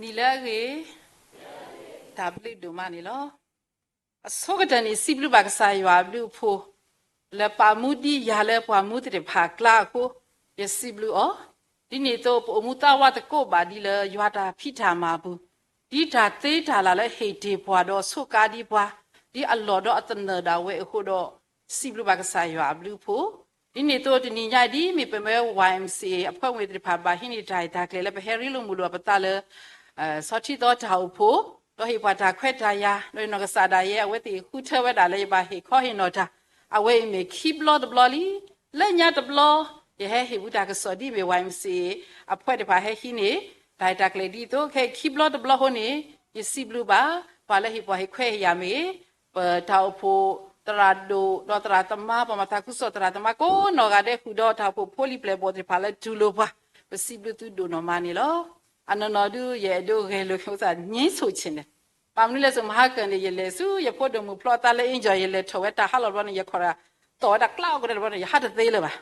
နံၤလၢအဂ့ၤ, တၢ်ဘျုးဒိၣ်မးန့ၣ်လီၤ. အဆိကတၢၢ်န့ၣ် စံးဘျုးဘၣ်ကစၢ်ယွၤအဘျုးအဖှိၣ် လၢပာ်မူဒံးယၤလၢပှၤမူသ့ၣ်တဖၣ်အကျါအဃိ, ယစံးဘျုးအီၤ. ဒ်န့ၣ်အသိး ပအိၣ်မူသးဝးသကိးဘၣ်ဒ်လၢယွၤတၢ်ဖံးတၢ်မၤအပူၤ, ဒ်တၢ်သ့တၢ်လၢ်လၢဟ့ၣ်တ့ၢ်ပှၤဒီးဆိးကါဒံးပှၤ, ဒ်အလီၢ်ဒီးအသနၢၣ်ဒၣ်ဝဲအဃိဒီး, စံးဘျုးဘၣ်ကစၢ်ယွၤအဘျုးအဖှိၣ်. ဒ်န့ၣ်အသိးတနံၤညါအံၤ ဒ်မ့ၢ်ပမ့ၢ် ဝါအ့ၣ်အမ်ၣ်စံၣ်အ့ အဖှဲးမုၢ်သ့ၣ်တဖၣ်ဘၣ်ဟံးန့ၢ်တၢ်အဲၣ်တၢ်ကျဲၤလၢပဟဲရ့လိာ်မုာ်လိာ်ပသးလၢ ဆီထံသီတၢ်အိၣ်ဖှိၣ်, ဒီးဟ့ၣ်ပှၤတၢ်ခွဲးတၢ်ယာ်, ဒီးယနီၢ်ကစၢ်ဒၣ်ယဲ အဝဲသ့ၣ်ဃုထၢဝဲဒၣ်လၢယဘၣ်ဟ့ၣ်ခီဟ့ၣ်နီၤတၢ်, အဝဲအံၤမ့ၢ်ခံဘျီတဘျီလံ. လၢညါတဘျီ ယဟဲဟ့ၣ်ဘူးတၢ်ကစီၣ်ဒ်မ့ၢ် ဝါအ့ၣ်အမ်ၣ်စံၣ်အ့ အဖှဲးတဖၣ်ဟဲဟံးန့ၢ် တၢ်အဲၣ်တၢ်ကျဲၤဒ်သိး ခဲအံၤခံဘျီတဘျီအဃိန့ၣ်, ယစံးဘျုးဘၣ် ပှၤလၢဟ့ၣ်ပှၤဟ့ၣ်ခွဲးဟ့ၣ်ယာ်မ့ၢ်ဂ့ၤ, ပတၢ်အိၣ်ဖှိၣ်သရၣ်ဒိၣ် ဒီးသရၣ်သမါ ပှၤမၤသးခုကစီၣ်သရၣ်သမါကိးနီၢ်ဂၤဒဲးဃုာ်ဒီးတၢ်အိၣ်ဖှိၣ်ဖိလံၤပျဲၢ်ဘီၣ်သ့ၣ်တဖၣ်လၢတူၢ်လိာ်ပှၤ, ပစံးဘျုးသုဒိၣ်နီၢ်မးန့ၣ်လီၤ. အနီၢ်နီၢ်ဒုး ယအဲၣ်ဒိးဂဲၤလိာ်က့ၤအသး ငြိမ်းဆိုချင်တယ်. ဘၣ်မနုၤလဲၣ် စ့ၢ်မဟါကၢၢ်န့ၣ် ယလဲၤဆူယဖိဒိၣ်မုၣ်ဖျီအသးလၢ အ့ၣ်ကၠီၣ် ယလဲၤထီၣ်ဝဲတၢ်ဟးလီၤဘျီန့ၣ် ယခိးဒီး သီၣ်ဝဲဒၣ်ကျးအီၤကဒီးတဘျီန့ၣ် ယဟးတသ့လၢၤဘၣ်.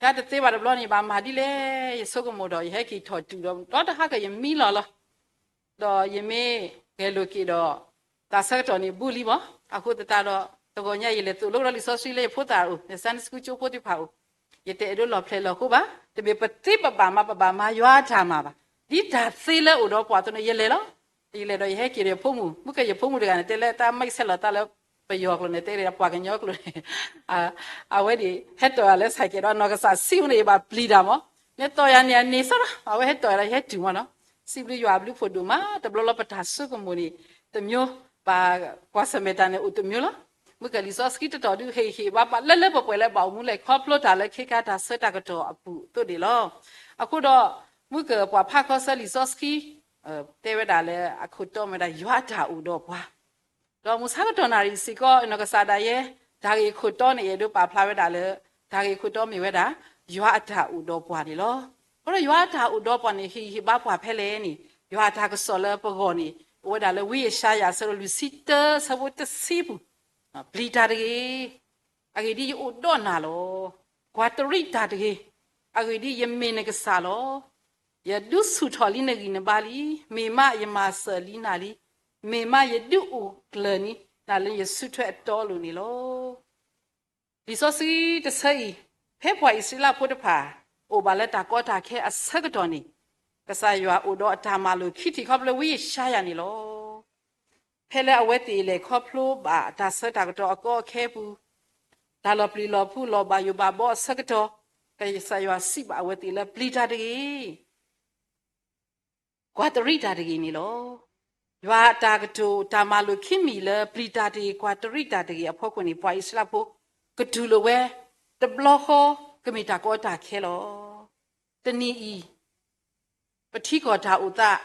ယဟးတသ့ဘၣ်တဘျီန့ၣ် ယဘၣ်မၤဒ်လဲၣ် ယဆိကမိၣ်ဒီး ယဟဲက့ၤထီၣ်တုၤဒီး ဒီတဟါကၢၢ်ယမံလီၤလီၤ. ဒီးယမ့ၢ်ဂဲၤလိာ်က့ၤဒီး တၢ်ဆၢကတီၢ်န့ၣ်ဘူးလံမး, အဃိသတးဒီး တဂီၤညါယလဲၤသိၣ်လိကဒီးလံာ်စီဆှံလၢယဖိသၣ်အအိၣ် ယ Sunday school ကၠိဖိသ့ၣ်တဖၣ်အအိၣ်, ယတအဲၣ်ဒိးလီၢ်ဖျဲၣ်လီၢ်ဃိဘၣ်. တမ့ၢ်ပသ့ပဘၣ်မၤ ပဘၣ်မၤယွၤအတၢ်မၤဘၣ်. ဒ်တၢ်သ့လၢအိၣ်ဒီးပှၤအသိးန့ၣ် ယလဲၤလီၤ. ယလဲၤဒီးယဟဲက့ၤဒီးယဖိမုၣ်, မုၢ်ကယၤယဖိမုၣ်တဂၤန့ၣ် တဲလၢတၢ်မံဆဲးလီၤတၢ်လၢပယီၤကျိာ်န့ၣ် တဲဒၣ်ပှၤကညီကျိာ်န့ၣ် အဝဲန့ၣ် ဟဲတီၢ်ယၤလၢ cycle ဒီး နီၢ်ကစၢ်ဆံးအူန့ၣ် ယဘၣ်ပျံၤတၢ်မး, မ့ၢ်တီၢ်ယၤန့ၣ် အန့ၣ်စ့ၢ်လီၤ. အဝဲဟဲတီၢ်ယၤဒီး ယဟဲတုၤမးနီၤ. စံးဘျုးယွၤအဘျုးအဖှိၣ်ဒိၣ်မး, တဘျီလီၤပတၢ်ဆိကမိၣ်န့ၣ် တမျိုး, ပကွၢ်ဆၢၣ်မဲာ်တၢ်န့ၣ်အိၣ် တမျိုးလီၤ. မုၢ်ကလံာ်စီဆှံတတီၤဒုး ဟ့ၣ်ဟ့ၣ်ဘၣ်ပှၤလၢလၢပှဲၤပှဲၤလၢဘၣ်အိၣ်မူလဲၤခီဖျိတၢ်လၢခ့ခါတၢ်ဆၢတၢ်ကတီၢ်အပူၤအသိးန့ၣ်လီၤ. အဃိဒီး မုၢ်ကပှၤဖးခီဆၢလံာ်စီဆှံ တဲဝဲဒၣ်လၢအခိၣ်တီမ့ၢ်ဝဲဒၣ် ယွၤအတၢ်အိၣ်ဒီးပှၤ ဒီးမုၢ်ဆါကတီၢ်နၣ်ရံၣ်စ့ၢ်ကီး နီၢ်ကစၢ်ဒၣ်ယဲ တၢ်ဂ့ၢ်ခိၣ်တီန့ၣ် ယအဲၣ်ဒိးပာ်ဖျါဝဲဒၣ်လၢ တၢ်ဂ့ၢ်ခိၣ်တီမ့ၢ်ဝဲဒၣ် ယွၤအတၢ်အိၣ်ဒီးပှၤန့ၣ်လီၤ. အဃိဒီးယွၤအတၢ်အိၣ်ဒီးပှၤန့ၣ် ဟ့ၣ်ဂံၢ်ဟ့ၣ်ဘါပှၤဖဲလဲၣ်န့ၣ် ယွၤအတၢ်ကစီၣ်လၢပဂီၢ်န့ၣ် အိၣ်ဝဲဒၣ်လၢဝံယၡါယၤအဆၢဒိၣ်လွံၢ်ဆံတၢ ဆၢဖိတဆံပူၤ, ပျံၤတၢ်တဂ့ၤ, အဂ့ၢ်ဒ်အံၤ ယအိၣ်ဒီးနၤလီၤ. ကွၢ်တရံးတၢ်တဂ့ၤ, အဂ့ၢ်ဒ်အံၤ ယမ့ၢ်နကစၢ်လီၤ. ယဒုးဆူၣ်ထီၣ်လံနဂံၢ်နဘါလံ. မ့ၢ်မးယမၤစၢၤလံနၤလံ. မ့ၢ်မးယဒုးအိၣ်ကျၢၤန့ၢ်နၤလၢယစုထွဲအတီအလိၤန့ၣ်လီၤ. လံာ်စီဆှံတဆၢအံၤ, ဖဲပှၤအံၣ်စရ့လးဖိတဖၣ် အိၣ်ဘၣ်လၢတၢ်ကီတၢ်ခဲအဆၢကတီၢ်န့ၣ်, ကစၢ်ယွၤအိၣ်ဒီးအတၢ်မၤလိာ်ခံထံၣ်ခီဖျိဝံယၡါယၤန့ၣ်လီၤ. ဖဲလၢအဝဲသ့ၣ်လဲၤခီဖျိဘၣ်တၢ်ဆၢတၢ်ကတီၢ်အကီအခဲပူၤ, တၢ်လီၤပျံၤလီၤဖုးလီၤဘၣ်ယိၣ်ဘၣ်ဘီအဆၢကတီၢ်, ကစၢ်ယွၤစံးဘၣ်အဝဲသ့ၣ်လၢပျံၤတၢ်တဂ့ၤ ကွၢ်တရံးတၢ်တဂ့ၤန့ၣ်လီၤ. ယွၤအတၢ်ကတိၤတၢ်မၤလိာ်ခံမံၤလၢပျံၤတၢ်တဂ့ၤ ကွၢ်တရံးတၢ်တဂ့ၤအဖီခိၣ်န့ၣ် ပှၤအံၣ်စရ့လးဖိ ကတူၢ်လိာ်ဝဲ တဘျီဃီ ကမ့ၢ်တၢ်ကီတၢ်ခဲလီၤ. တနံၤအံၤ ပထံကီၢ်တၢ်အိၣ်သး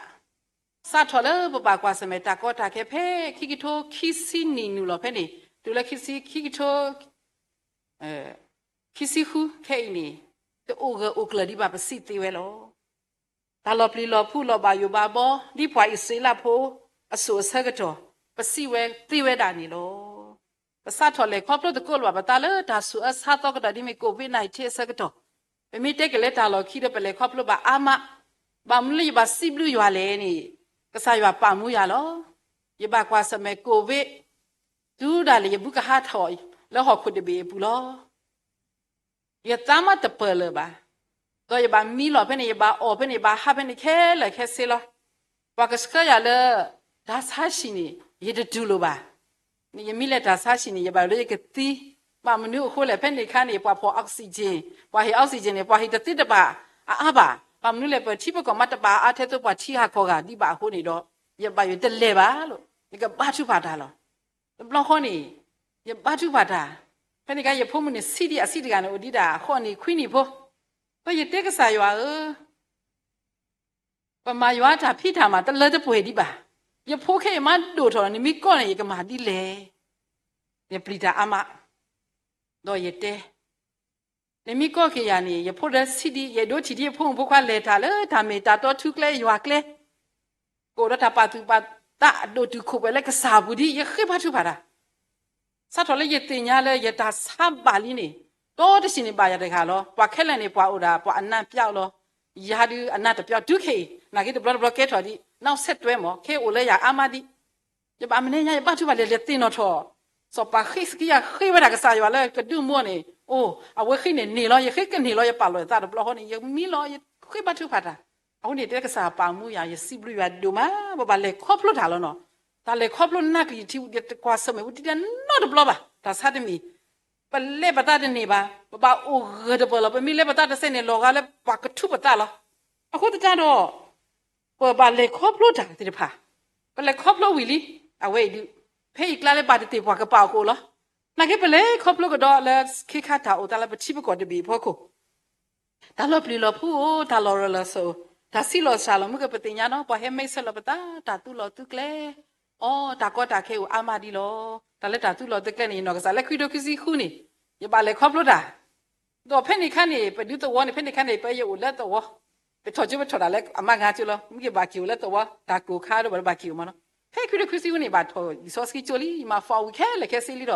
စးထီၣ်လၢပဘၣ်ကွၢ်ဆၢၣ်မဲာ်တၢ်ကီတၢ်ခဲဖဲ ခံကထိခံဆံနံၣ်နုာ်လီၤဖဲန့ၣ် တုၤလၢခံဆံ ခံကထိ ခံဆံဃုခဲအံၤန့ၣ် တအိၣ်ဂၢၢ်အိၣ်ကျၢၤဒံးဘၣ်ပစံးသ့ဝဲလီၤ. တၢ်လီၤပျံၤလီၤဖုးလီၤဘၣ်ယိၣ်ဘၣ်ဘီ ဒ်ပှၤအံၣ်စရ့လးဖိအစိၤအဆၢကတီၢ် ပစံးဝဲသ့ဝဲဒၣ်န့ၣ်လီၤ. ပစးထီၣ်လဲၤခီဖျိသကိးလၢၤဘၣ်ပသးလၢတၢ်ဆူးအါဆါသီကတီၢ်ဒ်မ့ၢ် COVID nineteen အဆၢကတီၢ်, ပမ့ၢ်တဲက့ၤလၢတၢ်လီၢ်ခံဒီး ပလဲၤခီဖျိဘၣ်အါမး, ဘၣ်မနုၤလၢယဘၣ်စံးဘျုးယွၤလဲၣ်န့ၣ်, ကစၢ်ယွၤပာ်မူယၤလီၤ. ယဘၣ်ကွၢ်ဆၢၣ်မဲာ် COVID တုၤဒၣ်လဲာ်ယဘူးကဟးထီၣ်လၢဟီၣ်ခိၣ်တဘ့ၣ်အပူၤလီၤ. ယသးမ့ၢ်တပၢၢ်လၢၤဘၣ်, ဒီးယဘၣ်မံလီၤဖဲန့ၣ် ယဘၣ်အီၣ်ဖဲန့ၣ် ယဘၣ်ဟးဖဲန့ၣ်ခဲလၢာ်ခဲဆ့လီၤ. ပှၤကဆှၢယၤလၢ တၢ်ဆါဟံၣ်န့ၣ် ယတတူၢ်လိာ်ဘၣ်. ယမံလၢတၢ်ဆါဟံၣ်န့ၣ် ယဘၣ်လၢယကသံ, ဘၣ်မနုၤအဃိလဲၣ် ဖဲန့ၣ်အခါန့ၣ် ပှၤဖီၣ် oxygen, ပှၤဟ့ၣ် oxygen န့ၣ် ပှၤဟ့ၣ်တသ့တဘၣ်အါအါဘၣ်. ဘၣ်မနုၤလဲၣ် ပထံပကီၢ်မ့ၢ်တဘၣ်အါထဲသိးပှၤထံဂၤကီၢ်ဂၤဒံးဘၣ်အဃိန့ၣ်ဒီး ယဘၣ်ယတလဲၤဘၣ်လီၤ. ယကဘါထုကဖၣ်တၢ်လီၤ. တဘျီဃီန့ၣ် ယဘါထုကဖၣ်တၢ်, ဖဲန့ၣ်အခါ ယဖိမုၣ်န့ၣ်ဆံးဒံးအဆံးတဂၤန့ၣ် အိၣ်ဒံးဒၣ်ဃိးနံၣ်ခွံနံၣ်ဖိ, ဒီးယတဲကစၢ်ယွၤဧၢ, ပမၤယွၤတၢ်ဖံးတၢ်မၤတလၢတပှဲၤဒံးဘၣ်. ယဖိခဲအံၤမးဒိၣ်ထီၣ်လီၤ, နမ့ၢ်ကီန့ၣ် ယကမၤဒ်လဲၣ်. ယပျံၤတၢ်အါမး, ဒီးယတဲ နမ့ၢ်ကီက့ၤယၤန့ၣ် ယဖိဒီးဆံးဒံး ယအဲၣ်ဒိးထံၣ်ဒံးယဖိမုၣ်ဖိခွါလဲၤတၢ်လၢတၢ်မ့ၢ်တၢ်တီထူကျဲယွၤကျဲ, ကအိၣ်ဒီးတၢ်ပာ်သူၣ်ပာ်သးအဒိၣ်တုာ်ခိၣ်ပှဲၤလၢကစၢ်အပူၤဒ် ယဃ့ဘါထုကဖၣ်တၢ်. စးထီၣ်လၢယသ့ၣ်ညါလၢယတၢ်ဆါဘၣ်လံန့ၣ်, ဒီတဆံးန့ၣ်ဘၣ်ယၤတဂၤလီၤ. ပှၤခဲလၢာ်န့ၣ် ပှၤအိၣ်ဒၣ် ပှၤအနၢ်ပျီလီၤ. ယၤဒုးအနၢ်တပျီတုၤခဲအံၤ, နာ်က့တဘျီတဘျီကဲထီၣ်ဒံး နောက်ဆက်တွဲ မ့ၢ် ခဲအံၤအိၣ်လၢယၤအါမးဒံး ယဘၣ်မနုၤညါ ယဘါထုကဖၣ်လဲၤလဲၤသ့ၣ်နီၣ်ထီၣ်, စီၤပၤဃ့းစကံယၤဃ့ဝဲဒၣ်ကစၢ်ယွၤလၢကဒုးမူန့ၣ် အိၣ် အဝဲဃ့န့ၣ်န့ၢ်လီၤ ယဃ့ကန့ၢ်လီၤ ယပာ်လီၤယသးတဘျီဃီန့ၣ် ယမံလီၤ ယဃ့ဘါထုကဖၣ်တၢ်, အဃိန့ၣ်တဲကစၢ်ပာ်မူယၤ ယစံးဘျုးယွၤဒိၣ်မး ပဘၣ်လဲၤခီဖျိတၢ်လီၤနီၤ, တၢ်လဲၤခီဖျိနၢ်ကယံာ်ထံ ယတကွၢ်ဆၢၣ်မဲာ်ဝံတံၤတၢ်နီတဘျီဘၣ် တၢ်ဆါတမံၤ ပလဲၤပသးတန့ၢ်ဘၣ် ပဘၣ်အိၣ်ဂၢၢ်တပၢၢ်လီၤ ပမ့ၢ်လဲၤပသးတစဲးန့ၣ် လီၤဂာ်လၢပှၤကထူပသးလီၤ, အဃိသတးဒီး ပဘၣ်လဲၤခီဖျိတၢ်သ့ၣ်တဖၣ်, ပလဲၤခီဖျိဝံၤလံ, အဝဲအံၤဒုး ဖဲအံၤကျါလၢဘၣ်တသ့ၣ်ပှၤကပာ်အီၤကအိၣ်လီၤ, နာ်က့ပလဲၤခီဖျိကဒီးလၢ ခ့ခါတၢ်အိၣ်သးလၢပထံပကီၢ်တဘ့ၣ်အဖီခိၣ် တၢ်လီၤပျံၤလီၤဖုးအိၣ် တၢ်လီၤရၢၢ်လီၤစၢၤအိၣ် တၢ်ဆံးလီၤစှၤလီၤ မုၢ်ကပသ့ၣ်ညါနီၤ ပှၤဟဲမဲဆၢလီၤပသး တၢ်သူလီၤသူကျဲ, အိ တၢ်ကီတၢ်ခဲအိၣ်အါမးဒံးလီၤ, တၢ်လၢတၢ်သူလီၤသူကျဲန့ၣ် ယနီၢ်ကစၢ်လၢခွံဒိၣ်ခွံဆံဃုန့ၣ် ယဘၣ်လဲၤခီဖျိတၢ် ဒီးဖဲန့ၣ်ခါန့ၣ် ပဒုးသဝီန့ၣ် ဖဲန့ၣ်ခါန့ၣ် ပယအိၣ်လၢသဝီ, ပထီၣ်ကၠိပထီၣ်တၢ်လၢအမါဂၤကၠိလီၤ, မ့ၢ်က့ၤဘၣ်က့ၤအိၣ်လၢသဝီ တၢ်ကိၢ်ခါဒီးဘၣ်တဘၣ်က့ၤအိၣ်မးနီၤ, ဖဲခွံဒိၣ်ခွံဆံဃုန့ၣ် ဘၣ်ထီၣ်လံာ်စီဆှံကၠိလံ ယမၤ form ဝံၤခဲလၢာ်ခဲဆ့လံဒီး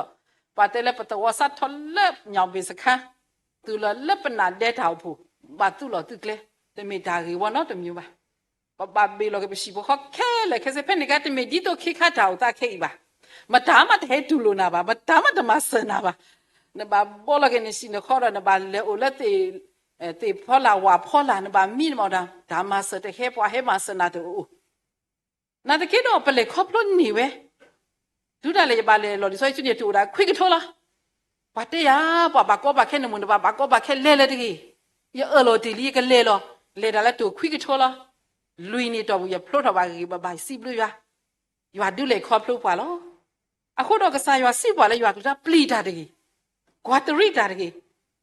ပှၤတဲလၢပသဝီစးထီၣ်လၢ ညောင်ပင်စခန်း တုၤလီၤလၢပနၢ်ဒဲတၢ်အိၣ်ဖှိၣ် ဘၣ်သူလီၤသူကျဲ, တမ့ၢ်တၢ်ဂ့ၤဝီနီတမံၤဘၣ် ပဘၣ်ဘ့ၣ်လီၤက့ၤပဟံၣ်ဖိဃီခဲလၢာ်ခဲဆ့ ဖဲန့ၣ်ကါတမ့ၢ်ဒ်သိးခ့ခါတၢ်အိၣ်သးခဲအံၤဘၣ်. မတၤမးတဟဲတူၢ်လိာ်နၤဘၣ်, မတၤမးတမၤစၢၤနၤဘၣ်. နဘၣ်ဘှီလီၤက့ၤနဟံၣ်နဃီဒီး နဘၣ်လဲၤအိၣ်လၢသ့ၣ်ဖီလာ်ဝၣ်ဖီလာ် နဘၣ်မံနမၤတၢ် တၢ်မၤစၢၤတဟဲ ပှၤဟဲမၤစၢၤနၤတအိၣ် နာ်သက့ဒီးပလဲၤခီဖျိန့ၢ်ဝဲ တုၤဒၣ်လဲာ်ယဘၣ်လဲၤလီၤလံာ်စီဆှံကၠိန့ၣ် တအိၣ်ဒၣ်ခွံကထိလီၤ. ပှၤတဲယၤ ပှၤဘၣ်ကီဘၣ်ခဲနမိၢ် နဘၣ်ဘၣ်ကီဘၣ်ခဲလဲၤလဲၤတဂ့ၤ. ယအၢၣ်လီၤတ့ၢ်လံ ယကလဲၤလီၤ. လဲၤဒၣ်လၢတအိၣ်ခွံကထိလီၤ. လွံၢ်နံၣ်တီၢ်ပူၤ ယဖျိထီၣ်ဘၣ်ဂ့ၤဂ့ၤဘၣ်ဘၣ် ယစံးဘျုးယွၤ, ယွၤဒုးလဲၤခီဖျိပှၤလီၤ. အဃိဒီးကစၢ်ယွၤစံးပှၤလၢယွၤကလုၢ်ကထါ ပျံၤတၢ်တဂ့ၤ, ကွၢ်တရံးတၢ်တဂ့ၤ.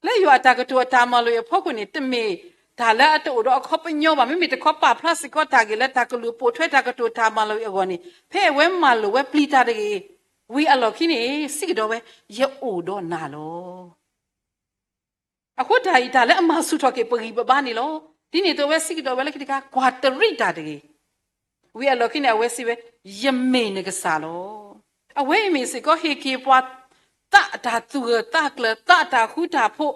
လၢယွၤအတၢ်ကတိၤအတၢ်မၤလိာ်အံၤအဖီခိၣ်န့ၣ် တမ့ၢ်တၢ်လၢအတအိၣ်ဒီးအခီပညီဘၣ်. မ့မ့ၢ်တခီပာ်ဖျါစ့ၢ်ကီးတၢ်ဂ့ၢ်လၢတၢ်ကလုၢ်ပိာ်ထွဲတၢ်ကတိၤတၢ်မၤလိာ်အံၤအဂီၢ်န့ၣ် ဖဲအဝဲမၤလိာ်ဝဲပျံၤတၢ်တဂ့ၤ, ဝံၤအလီၢ်ခံန့ၣ် စံးကဒီးဝဲ, ယအိၣ်ဒီးနၤလီၤ. အဃိတၢ်အံၤ တၢ်လၢအမၤဆူၣ်ထီၣ်က့ၤပဂံၢ်ပဘါန့ၣ်လီၤ. ဒ်န့ၣ်အသိးအဝဲစံးကဒီးဝဲလၢခံတခါ ကွၢ်တရံးတၢ်တဂ့ၤ. ဝံၤအလီၢ်ခံန့ၣ် အဝဲစံးဝဲ, ယမ့ၢ်နကစၢ်လီၤ. အဝဲအံၤမ့ၢ်စ့ၢ်ကီးဟ့ၣ်က့ၤပှၤ သးအတၢ်သူၣ်ဂၢၢ်သးကျၢၤ သးအတၢ်ဃူတၢ်ဖိး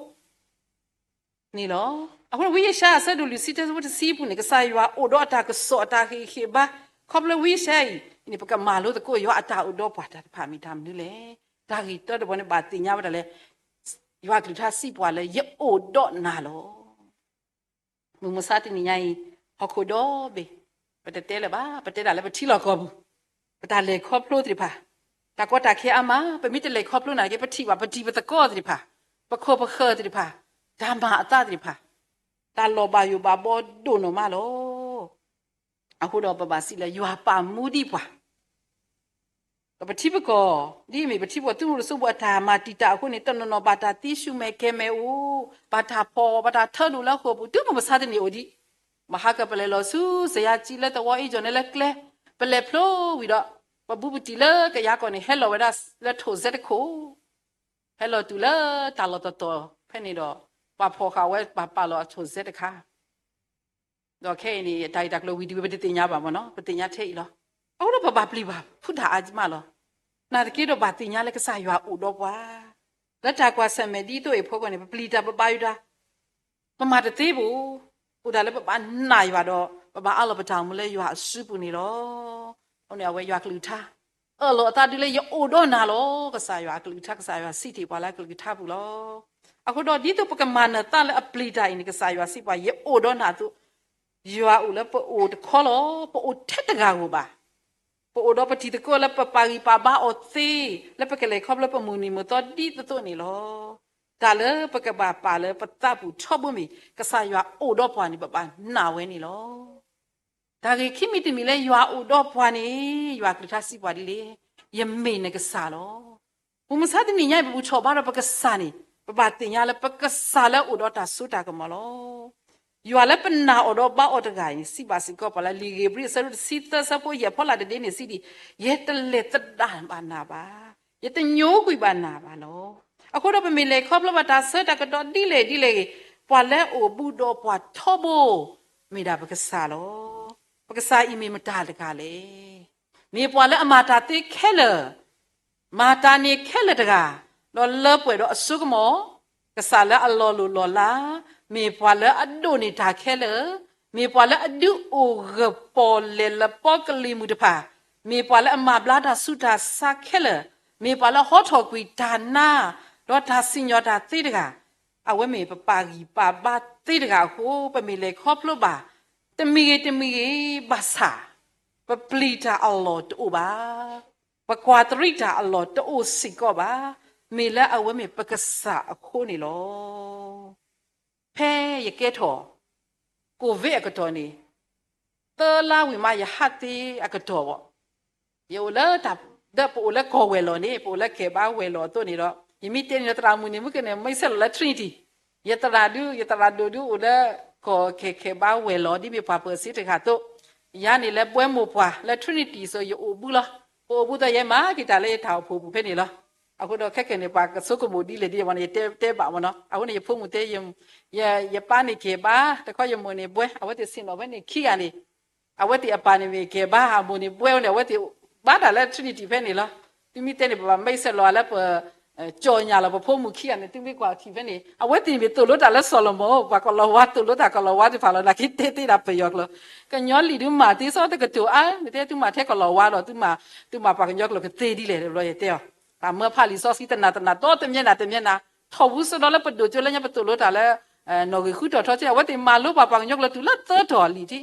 န့ၣ်လီၤ. အဃိဝံယၡါယၤအဆၢဒိၣ်လွံၢ်ဆံ တၢဆၢဖိတဆံအပူၤန့ၣ် ကစၢ်ယွၤအိၣ်ဒီးအတၢ်ကစီၣ်အတၢ်ဟ့ၣ်ဂံၢ်ဟ့ၣ်ဘါ, ခီဖျိဝံယၡါယၤအံၤန့ၣ် ပကမၤလိသကိးယွၤအတၢ်အိၣ်ဒီးပှၤတၢ်တဖၣ်မ့ၢ်တၢ်မနုၤလဲၣ်. တၢ်ဂ့ၢ်တၢတဘီန့ၣ် ဘၣ်သ့ၣ်ညါဝဲဒၣ်လၢ ယွၤကလုၢ်ကထါစံးပှၤလၢ ယအိၣ်ဒီးနၤလီၤ. မုၢ်မဆါတနံၤညါအံၤ ဟီၣ်ခိၣ်ဒီဘ့ၣ် ပတတဲလၢၤဘၣ်, ပတဲဒၣ်လၢပထံလီၢ်ကီၢ်ပူၤ ပတၢ်လဲၤခီဖျိသ့ၣ်တဖၣ်, တၢ်ကီတၢ်ခဲအါမး, ပမ့ၢ်တလဲၤခီဖျိနာ်က့ ပထံၣ်ဘၣ်ပတံၤပသကိးသ့ၣ်တဖၣ်, ပခိၣ်ပဃၢၤသ့ၣ်တဖၣ်, တၢ်မၤအသးသ့ၣ်တဖၣ်, တၢ်လီၤဘၣ်ယိၣ်ဘၣ်ဘီဒိၣ်နီၢ်မးလီၤ. အဃိဒီးပဘၣ်စံးလၢယွၤပာ်မူဒံးပှၤ ဒီးပထံပကီၢ် ဒ်အမ့ၢ်ပထံပကီၢ်သုးမုၢ်ဒိၣ်စိပူၤအတၢ်မၤတံာ်တာ်အဃိန့ၣ် တနီၤနီၤဘၣ်တၢ်သံဆူၣ်မဲာ်ကဲၤမဲာ်အိၣ်, ဘၣ်တၢ်ဖီၣ် ဘၣ်တၢ်ထၢဒိၣ်လၢဃိာ်ပူၤ တုၤမုၢ်မဆါတနံၤအိၣ်ဒံး. မဟါကပလဲၤလီၤဆူ စယါကံလၢသဝီအ့ၣ်ကၠီၣ်န့ၣ်လၢကျဲ, ပလဲၤဖျိဝံၤဒီး ပဘူးပတံၢ်လၢကယၤကီၢ်န့ၣ် ဟဲလီၤဝဲဒၣ်လၢထိၣ်စဲတခိၣ်, ဟဲလီၤတုၤလၢတၢ်လီၢ်တတီၤဖဲန့ၣ်ဒီး ပှၤဖီၣ်ဃာ်ဝဲ ပှၤပာ်လီၤအထိၣ်စဲတခါ ဒီးခဲအံၤန့ၣ် တၢ်ဂ့ၢ်တၢ်ကျိၤဝံၤဒံးဝဲ ပတသ့ၣ်ညါဘၣ်မ့ၢ်နီၤ, ပသ့ၣ်ညါထဲအံၤလီၤ. အဃိဒီးပဘၣ်ပျံၤဘၣ်ဖုးတၢ်အါမးလီၤ. နာ်သက့ဒီးဘၣ်သ့ၣ်ညါလၢကစၢ်ယွၤအိၣ်ဒီးပှၤ, လၢတၢ်ကွၢ်ဆၢၣ်မဲာ်ဒ်သိးအံၤအဖီခိၣ်န့ၣ် ပပျံၤတၢ်ပဘါယွၤတၢ် ပမၤတသ့ဘၣ်. အိၣ်ဒၣ်လၢပဘၣ်နာ်ယွၤဒီး ပဘၣ်အးလီၤပတၢ်အိၣ်မူလၢယွၤအစုပူၤန့ၣ်လီၤ. အဃိန့ၣ် အဝဲယွၤကလုၢ်ကထါ အၢၣ်လီၤအသးဒုးလၢယအိၣ်ဒီးနၤလီၤ. ကစၢ်ယွၤအကလုၢ်ကထါ ကစၢ်ယွၤစံးတ့ၢ်ပှၤလၢအကလုၢ်ကထါပူၤလီၤ. အဃိဒီးဒ်သိးပကမၤနၢၤသးလၢအပျံၤတၢ်အံၤန့ၣ် ကစၢ်ယွၤစံးပှၤ ယအိၣ်ဒီးနၤအသိး ယွၤအိၣ်လၢပအိၣ်တခီလီၤ. ပအိၣ်ထဲတဂၤဧိၤဘၣ်. ပအိၣ်ဒီးပတံၤသကိးလၢပပာ်ဂံၢ်ပာ်ဘါအီၤသ့, လၢပကလဲၤခီဖျိပမုၢ်နံၤမုၢ်သီဒ်သိးသိးန့ၣ်လီၤ. တၢ်လၢပကဘၣ်ပာ်လၢပသးပူၤထီဘိမ့ၢ် ကစၢ်ယွၤအိၣ်ဒီးပှၤန့ၣ် ပဘၣ်နာ်ဝဲန့ၣ်လီၤ. တၢ်ဂ့ၢ်ခံမံၤတမံၤလၢယွၤအိၣ်ဒီးပှၤန့ၣ် ယွၤကလုၢ်ကထါစံးပှၤဒ်လဲၣ်, ယမ့ၢ်နကစၢ်လီၤ. မုၢ်မဆါတနံၤညါအံၤ ပဘူၣ်ထီၣ်ဘါထီၣ်ပကစၢ်န့ၣ် ပဘၣ်သ့ၣ်ညါလၢပကစၢ်လၢအအိၣ်ဒီးတၢ်စိတၢ်ကမီၤလီၤ. ယွၤလၢပနာ်အီၤဒီးဘါအီၤတဂၤအံၤန့ၣ် စံးဘၣ်စ့ၢ်ကီးပှၤလၢလံာ်ဧ့ၤဘြံၤအဆၢဒိၣ်တဆံသၢ အဆၢဖိယဲၢ် ဖီလာ်တဒ့န့ၣ်စံးဒ်အံၤ, ယတလဲၤသဒၣ်ဘၣ်နၤဘၣ်, ယတညိကွံာ်ဘၣ်နၤဘၣ်လီၤ. အဃိဒီးပမ့ၢ်လဲၤခီဖျိဘၣ်တၢ်ဆၢတၢ်ကတီၢ်ဒ်လဲၣ်ဒ်လဲၣ်ဂ့ၤ, ပှၤလၢအအိၣ်ဘူးဒီးပှၤထီဘိ မ့ၢ်ဒၣ်ပကစၢ်လီၤ. ပကစၢ်အံၤမ့ၢ်မတၤတဂၤလဲၣ်. မ့ၢ်ပှၤလၢအမၤတၢ်သ့ခဲလၢာ်, မၤတၢ်န့ၢ်ခဲလၢာ်တဂၤ, ဒီးလၢပှဲၤဒီးအစိကမီၤ, ကစၢ်လၢအလီၤလိၢ်လီၤလး, မ့ၢ်ပှၤလၢအဒိးန့ၢ်တၢ်ခဲလၢာ်, မ့ၢ်ပှၤလၢအဒုးအိၣ်ဂၢၢ်ပီၣ်လဲၣ်လၢပီကလံၤမုၢ်တဖၣ်, မ့ၢ်ပှၤလၢအမၤဘျါတၢ်ဆူးတၢ်ဆါခဲလၢာ်, မ့ၢ်ပှၤလၢအဟီထီၣ်ကွံာ်တၢ်နါ ဒီးတၢ်စံၣ်ညီၣ်တၢ်သ့တဂၤ, အဝဲမ့ၢ်ပပာ်ဂံၢ်ပာ်ဘါသ့တဂၤအဃိ ပမ့ၢ်လဲၤခီဖျိဘၣ် တမံၤဂ့ၤတမံၤဂ့ၤ ဘၣ်ဆၣ် ပပျံၤတၢ်အလီၢ်တအိၣ်ဘၣ်, ပကွၢ်တရံးတၢ်အလီၢ်တအိၣ်စ့ၢ်ကီးဘၣ်, မ့ၢ်လၢအဝဲမ့ၢ်ပကစၢ်အဃိန့ၣ်လီၤ. ဖဲယကဲထီၣ် ကိၣ်ဝ့အကတီၢ်န့ၣ် သၢလါဝံၤမး ယဟးသ့အကတီၢ်ဘၣ်. ယအိၣ်လၢတၢ် ဒီးပအိၣ်လၢကီၢ်ဝဲၢ်လီၤန့ၣ် ပအိၣ်လၢကဲဘါဝဲၢ်လီၤအသိးန့ၣ်ဒီး ယမ့ၢ်တဲန့ၣ်ဒီး သရၣ်မုၣ်န့ၣ် မုၢ်ကန့ၣ် မ့ၢ်ဆဲးလီၤလၢ Trinity, ယသရၣ်ဒု ယသရၣ်ဒိၣ်ဒုအိၣ်လၢ ကီၢ်ခဲခဲဘါဝဲၢ်လီၤ ဒ်မ့ၢ်ပှၤပၢၤစ့တဂၤအသိး, ယၤန့ၣ်လၢဘှဲမိၢ်ပှၢ်လၢ Trinity စ့ၢ် ယအိၣ်ဘှံးလီၤ. ပအိၣ်ဘှံးဒီးယဲမၤက့ၤတၢ်လၢယတၢ်အိၣ်ဖှိၣ်ပူၤဖဲန့ၣ်လီၤ. အဃိဒီးခဲကနံၣ်န့ၣ် ပှၤကဆိကမိၣ်ဒ်လဲၣ်ဒ်လဲၣ်မ့ၢ်န့ၣ် ယတဲတဲဘၣ်မ့ၢ်နီၤ. အဃိန့ၣ် ယဖိမုၣ်တဲ ယ ယပၢ်န့ၣ်ကဲဘါ, တခီယမိၢ်န့ၣ် ဘှဲ အဝဲသ့ၣ်ဆ့ၣ်နီၤဖဲန့ၣ်ခံဂၤန့ၣ် အဝဲသ့ၣ်အပၢ်န့ၣ်မ့ၢ်ကဲဘါ အမိၢ်န့ၣ်ဘှဲဝဲန့ၣ် အဝဲသ့ၣ်ဘါတၢ်လၢ Trinity ဖဲန့ၣ်လီၤ. သုမ့ၢ်တဲန့ၣ် ပဘၣ်မ့ၢ်ဆဲးလီၤလၢပ ကၠီၣ်ညါလီၤ ပဖိမုၣ်ခံဂၤန့ၣ် သုမ့ၢ်ကွၢ်ထံၣ်ဖဲန့ၣ် အဝဲသ့ၣ်န့ၣ်မ့ၢ်သိၣ်လိတၢ်လၢစီၤလမိၣ် ပှၤကလီၤဝါသိၣ်လိတၢ်ကလီၤဝါသ့ၣ်တဖၣ်လီၤ. နာ်က့တဲသ့ဒၣ်ပယီၤကျိာ် ကညီလံာ်ဒုးမၤသ့စီတကတိၤအါ မ့ၢ်တဲသုမၤထဲကလီၤဝါဒီး သုမၤပှၤကညီကျိာ်ကသ့ဒ်လဲၣ် တဘျီယတဲအီၤ ပှၤမၢဖးလံာ်စီဆှံတနၤတနၤ ဒီတမျဲနၤတမျဲနၤ ထီၣ်ဝူစ့ၢ်ဒီးလၢပဒိၣ်ကၠိလၢညါပသိၣ်လိတၢ်လၢ နီၣ်ဂံၢ်ဃုတီၢ်ထီထံ အဝဲသ့ၣ်မၤလိပှၤပှၤကညီကျိာ်တုၤလၢသၢထီၣ်လံာ်ထံ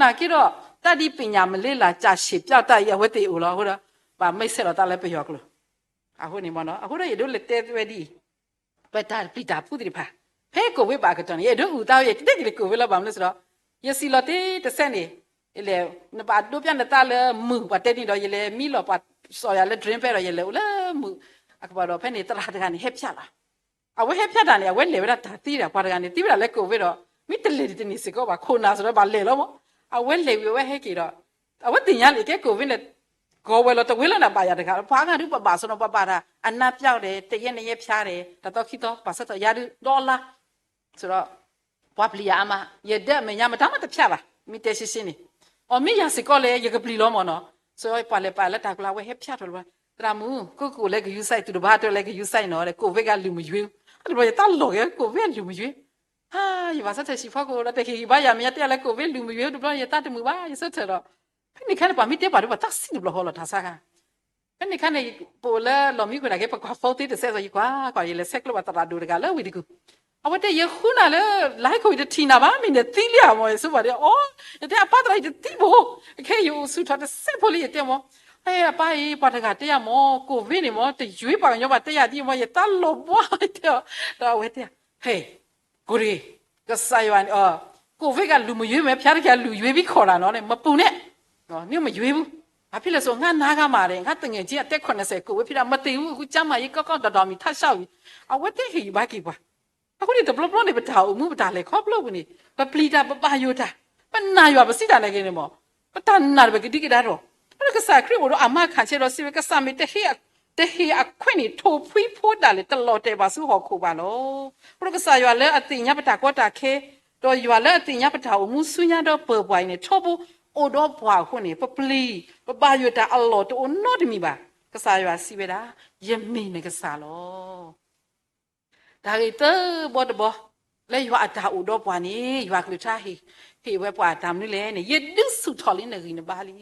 နာ်က့ဒီး တၢ်ဒ်ပညာမ့ၢ်လ့လး ကၢ်ဆ့ၣ်ပျီတၢ်အံၤ အဝဲသ့ၣ်အိၣ်လီၤ. အဃိဒီး ပှၤမ့ၢ်ဆဲးလီၤတၢ်လၢပယီၤကျိာ် အဃိန့ၣ်မ့ၢ်နီၤ အဃိဒီးယဒိးလဲၤတဲဝဲဒ်အံၤ ပတၢ်ပျံၤတၢ်ဖုးသ့ၣ်တဖၣ် ဖဲကိၣ်ဝ့ဘၣ်အကတီၢ်န့ၣ် ယအဲၣ်ဒိးအုၣ်သးဝဲ ယကတဲက့ၤလၢကိၣ်ဝ့လီၤ ဘၣ်မနုၤလဲၣ်ဒီး ယစံးလီၤတ့ၢ်တစဲးန့ၣ် လဲၣ် နဘၣ်ဒိးပျၢ်နသးလၢမုာ် ပှၤတဲန့ၣ်ဒီး ယလဲၤမံလီၤပှၤစီၤယၤလၢ drain ဖဲဒီး ယလဲၤအိၣ်လၢမုာ် အကပၤဒီး ဖဲန့ၣ်သရၣ်တဂၤန့ၣ် ဟဲဖျါလီၤ အဝဲဟဲဖျါတၢ်န့ၣ် အဝဲလဲၤဝဲဒၣ်တၢ်သံတၢ် ပှၤတဂၤန့ၣ် သံဝဲဒၣ်လၢကိၣ်ဝ့ဒီး မ့ၢ်တလဲၤတန့ၢ်စ့ၢ်ကီးဘၣ် ခိၣ်နၢ်စ့ၢ်ဒီးဘၣ်လဲၤလီၤမး အဝဲလဲၤဝံၤအဝဲဟဲက့ၤဒီး အဝဲသ့ၣ်ညါလံာ်ကဲကိၣ်ဝ့န့ၣ် ကီၢ်ဝဲၢ်လီၤ တဝ့လီၤနၤဘၣ်ယၤတဂၤ ပှၤအါဂၤဒုးပဘၣ်စီၤနီၤ ပဘၣ်တၢ် အနါပျီဒဲး တယဲၢ်နယဲၢ်ဖျါဒဲး တၢ်သီခံသီ ပှၤဆၢထၢၣ်ယၤဒုးဒီလါ စ့ၢ်ဒီး ပှၤပျံၤယၤအါမး ယဒဲအမဲာ်ညါမတၤမးတဖျါဘၣ် မ့ၢ်တဲရှဲရှဲန့ၣ် အီၤမ့ၢ်ယၤစ့ၢ်ကီးလဲၣ် ယကပျံၤလီၤမ့ၢ်နီၤ စ့ၢ်ပှၤလဲၤပာ်လၢတၢ်ကျါ အဝဲဟဲဖျါထီၣ်လၢၤဘၣ် သရၣ်မုၣ် ကိးကိးလဲၤကယူၤစဲး သူၣ်တဘၣ်တၢၢ်လဲၤကယူၤစဲးနီၤ ကိၣ်ဝ့ကလုၢ်မယွ့ အတဘျီယတၢ်လီၢ်က့ၤ ကိၣ်ဝ့အလုၢ်မယွ့ ဟါ ယဘၣ်ဆၢထၢၣ်ဆံးဖီခိၣ်ဒီး တဟ့ၣ်ဂံၢ်ဘါယၤ မ့ၢ်ယတဲလၢကိၣ်ဝ့လုၢ်မယွ့ တဘျီယတၢ်တမုာ်ဘၣ် ယဆၢထၢၣ်ဒီး ဖဲန့ၣ်ခါန့ၣ် ပှၤမ့ၢ်တဲပှၤဒုး ပှၤတၢ်စံၣ်တဘျီဃီလီၤ တၢ်ဆါခါ ဖဲန့ၣ်ခါန့ၣ် ပအိၣ်လၢလီၢ်မံခိၣ်နာ်က့ ပကွၢ် phone သ့တစဲးစီၤ ယကွၢ်ကွၢ် ယလဲၤဆဲးကျိးဘၣ်သရၣ်ဒိၣ်တဂၤလၢဝ့ၢ်တကူၣ် အဝဲတဲ ယဃုနၤလၢ လါဟဲခိၣ် ယတထံၣ်နၤဘၣ် မ့ၢ်နသံလံဧါမး ယဆိပာ်ဒ်အီၤ ယတဲအပၢ်သရၣ် ယတသံဘၣ် အခဲအံၤယအိၣ်ဆူၣ်ထီၣ်တစဲးဖိလံ ယတဲမး အပၢ်အံၤ ပှၤတဂၤတဲယၤမး ကိၣ်ဝ့န့ၣ်မး တယွ့ပှၤကညီဘၣ် တဲယၤဒ်မး ယတၢ်လီၤဘှါ ယတဲအီၤ ဒီးအဝဲတဲ ဟဲ ကိၣ်တဂ့ၤ ကစၢ်ယွၤန့ၣ် ကိၣ်ဝ့ကလုၢ်မယွ့မ့ၢ်ဖျါတက့ၢ် အလုၢ်ယွ့ဖဲခိၣ်တၢ်နီၤ မပူၤန့ၣ် နမယွ့ဘူး ဘာဖြစ်လဲဆို ငါနားကမှတယ် ငါသူငယ်ချင်းအသက်ခုနှစ်ဆယ် ကိၣ်ဝ့ဖဲဒၣ် မသေဘူး အခုကျန်းမာရေးကောင်းကောင်း တော်တော်မီး ထပ်လျှောက်ပြီ အဝဲသ့ၣ်ဟ့ၣ်ဂံၢ်ဘါက့ၤပှၤ အဃိန့ၣ် တဘျီဘျီန့ၣ် ပတၢ်အိၣ်မူ ပတၢ်လဲၤခီဖျိပူၤန့ၣ် ပပျံၤတၢ် ပဘၣ်ယိၣ်တၢ် ပနာ်ယွၤ ပစံးတၢ်နာ်က့န့ၣ်မး ပတၢ်နာ်တပကဒံကဒါထီၣ် ဒီးကစၢ်ခရံာ်အိၣ်ဒီးအမါခးဆဲးဒီးစံးဝဲ ကစၢ်မ့ၢ်တဟ့ၣ် တဟ့ၣ်အခွဲးန့ၣ် ထိၣ်ဖှံဖိဒၣ်လဲာ် တလီၤတဲာ်ဘၣ်ဆူဟီၣ်ခိၣ်ဘၣ်လီၤ. အဃိဒီးကစၢ်ယွၤလၢအသ့ၣ်ညါပတၢ်ကီတၢ်ခဲ ဒီးယွၤလၢအသ့ၣ်ညါပတၢ်အိၣ်မူဆူညါဒီးပၢၤပှၤအံၤန့ၣ် ထီဘိအိၣ်ဒီးပှၤအဃိန့ၣ် ပပျံၤ ပဘၣ်ယိၣ်တၢ်အလီၢ်တအိၣ်နီတမံၤဘၣ်. ကစၢ်ယွၤစံးဝဲဒၣ် ယမ့ၢ်နကစၢ်လီၤ. တၢ်ဂ့ၢ်သၢဘီတဘီ လၢယွၤအတၢ်အိၣ်ဒီးပှၤန့ၣ် ယွၤကလုၢ်ကထါဟ့ၣ် ဟ့ၣ်ဝဲပှၤတၢ်မနုၤလဲၣ်န့ၣ် ယဒုးဆူၣ်ထီၣ်လံနဂံၢ်နဘါလံ.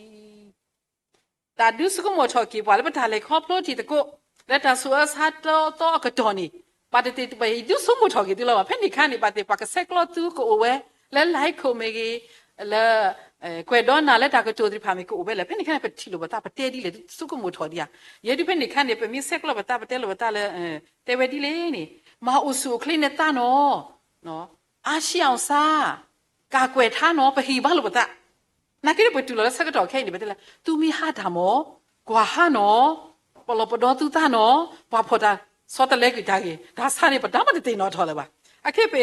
တၢ်ဒုးဆိကမိၣ်ထီၣ်က့ၤပှၤလၢပတၢ်လဲၤခီဖျိထံသကိး လၢတၢ်ဆူးအၢဆါတီအကတီၢ်န့ၣ် ဘၣ်တသ့ၣ်တဘၣ် ယဒုးဆိကမိၣ်ထီၣ်က့ၤသုလီၤဘၣ်. ဖဲန့ၣ်ခါန့ၣ် ဘၣ်သ့ၣ်ပှၤကဆဲးကျိးသုကအိၣ်ဝဲ လၢလါဟဲခိၣ်မ့ၢ်ဂ့ၤ လၢ ကွဲးဒီးနၤလၢတၢ်ကတိၤသ့ၣ်တဖၣ်မ့ၢ်ဂ့ၤ ကအိၣ်ဝဲလၢ ဖဲန့ၣ်ခါန့ၣ် ပထံၣ်လိာ်ပသး ပတဲဒ်လဲၣ် သုဆိကမိၣ်ထီၣ်ဒံးဧါ. ယဲဒုးဖဲန့ၣ်ခါန့ၣ် ပမ့ၢ်ဆဲးကျိးပသး ပတဲလိာ်ပသးလၢ တဲဝဲဒ်လဲၣ်န့ၣ် မၤအိၣ်ဆူၣ်အိၣ်ချ့နသးနီၤ အားရှိအောင်စား ကာကွယ်ထားနီၤ ပဟ့ၣ်ဘါလိာ်ပသး နာ်က့ဒီးပတုၤလီၤလၢဆၢကတီၢ်ခဲအံၤန့ၣ် ပတဲလၢ သုမ့ၢ်ဟးတၢ်မး ကွၢ်ဟါနီၤ ပလီၢ်ပဒီသုသးနီၤ ပှၤဖီၣ်တၢ်ဆီတလဲကွံာ်တၢ်ဂ့ၢ် တၢ်ဆါန့ၣ် ပတၢ်မၤတသ့ၣ်နီၣ်ထီၣ်လၢၤဘၣ်. အခဲပ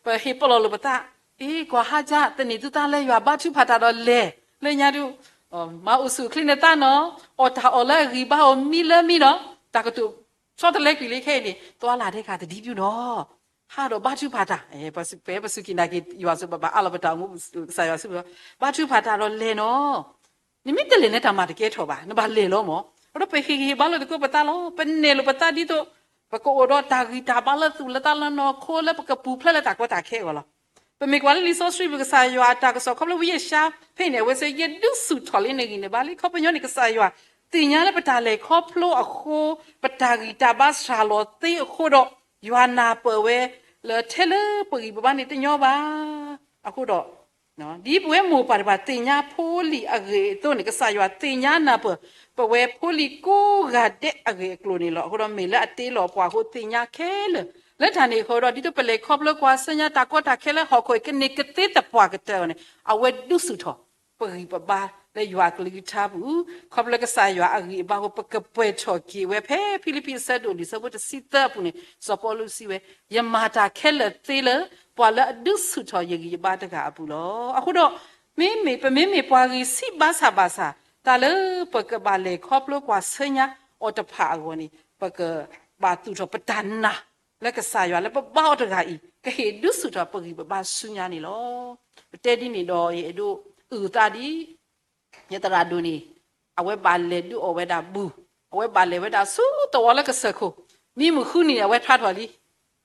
ပဟ့ၣ်ပလီၢ်လိာ်ပသး အ့ ကွၢ်ဟါကၢ သန့ၤသုသးလၢယွၤ ဘါထုကဖၣ်တၢ်ဒီးလဲၤ လၢညါဒုး မၤအိၣ်ဆူၣ်အိၣ်ချ့နသးနီၤ အီၣ်တၢ်အီၣ်လၢအဂံၢ်ဘါအိၣ် မံလၢမံနီၤ တၢ်ကတိၤ ဆီတလဲကွံာ်လံခဲအံၤန့ၣ် သွါလၢ်ဒဲးကသဒံးပျုၢ်နီၤ ဟးဒီးဘါထုကဖၣ်တၢ် ပစူၢ်က့ၤနာ်က့ၤ ယွၤစူၢ်ဘၣ်ဘၣ်အါလီၤပတၢ်အိၣ်မူ ကစၢ်ယွၤစူၢ်ဘၣ် ဘါထုကဖၣ်တၢ်ဒီးလဲၤနီၤ နမ့ၢ်တလဲၤန့ၣ် တၢ်မၤတကဲထီၣ်ဘၣ် နဘၣ်လဲၤလီၤမး ဒီးပဟ့ၣ်ဂံၢ်ဟ့ၣ်ဘါလိာ်သကိးပသးလီၤ ပနဲၣ်လိာ်ပသးဒ်သိး ပကအိၣ်ဒီးတၢ်ဂံၢ်တၢ်ဘါလၢသူၣ်လၢသးလၢနီၢ်ခိလၢပကပူၤဖျဲးလၢတၢ်ကီတၢ်ခဲအဂီၢ်လီၤ. ပမ့ၢ်ကွၢ်လၢလံာ်စီဆှံပူၤ ကစၢ်ယွၤအတၢ်ကစီၣ်ခီဖျိဝံယၡါယၤဖဲအံၤန့ၣ် အဝဲစ့ၢ်ကီးဒုးဆူၣ်ထီၣ်လံနဂံၢ်နဘါလံ. ခီပညီန့ၣ် ကစၢ်ယွၤသ့ၣ်ညါလၢပတၢ်လဲၤခီဖျိအဃိ, ပတၢ်ဂံၢ်တၢ်ဘါစှၤလီၤသ့အဃိဒီး, ယွၤနၢ်ပၢၢ်ဝဲလၢထဲလၢပဂံၢ်ပဘါန့ၣ်တညီဘၣ်. အဃိဒီး ဒ်ပဝဲမိၢ်ပၢ်တဖၣ်သ့ၣ်ညါဖိလံၤအဂ့ၢ်အသိးန့ၣ် ကစၢ်ယွၤသ့ၣ်ညါနၢ်ပၢၢ် ပဝဲဖိလံၤကိးဂၤဒဲးအဂ့ၢ်အကျိၤန့ၣ်လီၤ. အဃိဒီးမ့ၢ်လၢအတ့လီၤပှၤအဃိသ့ၣ်ညါခဲလၢာ်. လၢတၢ်န့ၣ်အဃိဒီး ဒ်သိးပလဲၤခီဖျိကွၢ်ဆၢညါ တၢ်ကီတၢ်ခဲလၢဟီၣ်ခိၣ်ကန့ၢ်ကသ့သပှၢ်ကတၢၢ်အီၤန့ၣ် အဝဲဒုးဆူၣ်ထီၣ်ပဂံၢ်ပဘါလၢယွၤအကလုၢ်ကထါပူၤ, ခီဖျိလၢကစၢ်ယွၤအဂံၢ်အဘါအဃိ ပကပှဲၤထီၣ်က့ၤဝဲ ဖဲဖံလံးပံးအဆၢဒိၣ်လွံၢ်ဆၢဖိတဆံသၢအပူၤန့ၣ် စီၤပီလူးစံးဝဲ, ယမၤတၢ်ခဲလၢာ်သ့လၢ ပှၤလၢအဒုးဆူၣ်ထီၣ်ယဂံၢ်ယဘါတဂၤအပူၤလီၤ. အဃိဒီး မ့မ့ၢ် ပမ့မ့ၢ်ပှၤဂံၢ်ဆံးဘါဆၣ်ဘၣ်ဆၣ် တၢ်လၢပကဘၣ်လဲၤခီဖျိကွၢ်ဆၢညါအီၤတဖၣ်အဂီၢ်န့ၣ် ပကဘၣ်သူၣ်ထီၣ်ပတၢ်နာ်လၢကစၢ်ယွၤလၢပဘါအီၤတဂၤအံၤ ကဟ့ၣ်ဒုးဆူၣ်ထီၣ်ပဂံၢ်ပဘါဆူညါန့ၣ်လီၤ. ပတဲဒ်န့ၣ်ဒီး ယအဲၣ်ဒိးအုၣ်သးဒ် ယသရၣ်ဒိၣ်န့ၣ် အဝဲဘၣ်လဲၤဒုးအီၣ်ဝဲဒၣ်ဘူၣ်, အဝဲဘၣ်လဲၤဝဲဒၣ်ဆူသဝီလၢကစၢၢ်ခိၣ်, မံမုၢ်ဃုနံၤန့ၣ် အဝဲထွါထီၣ်လံ.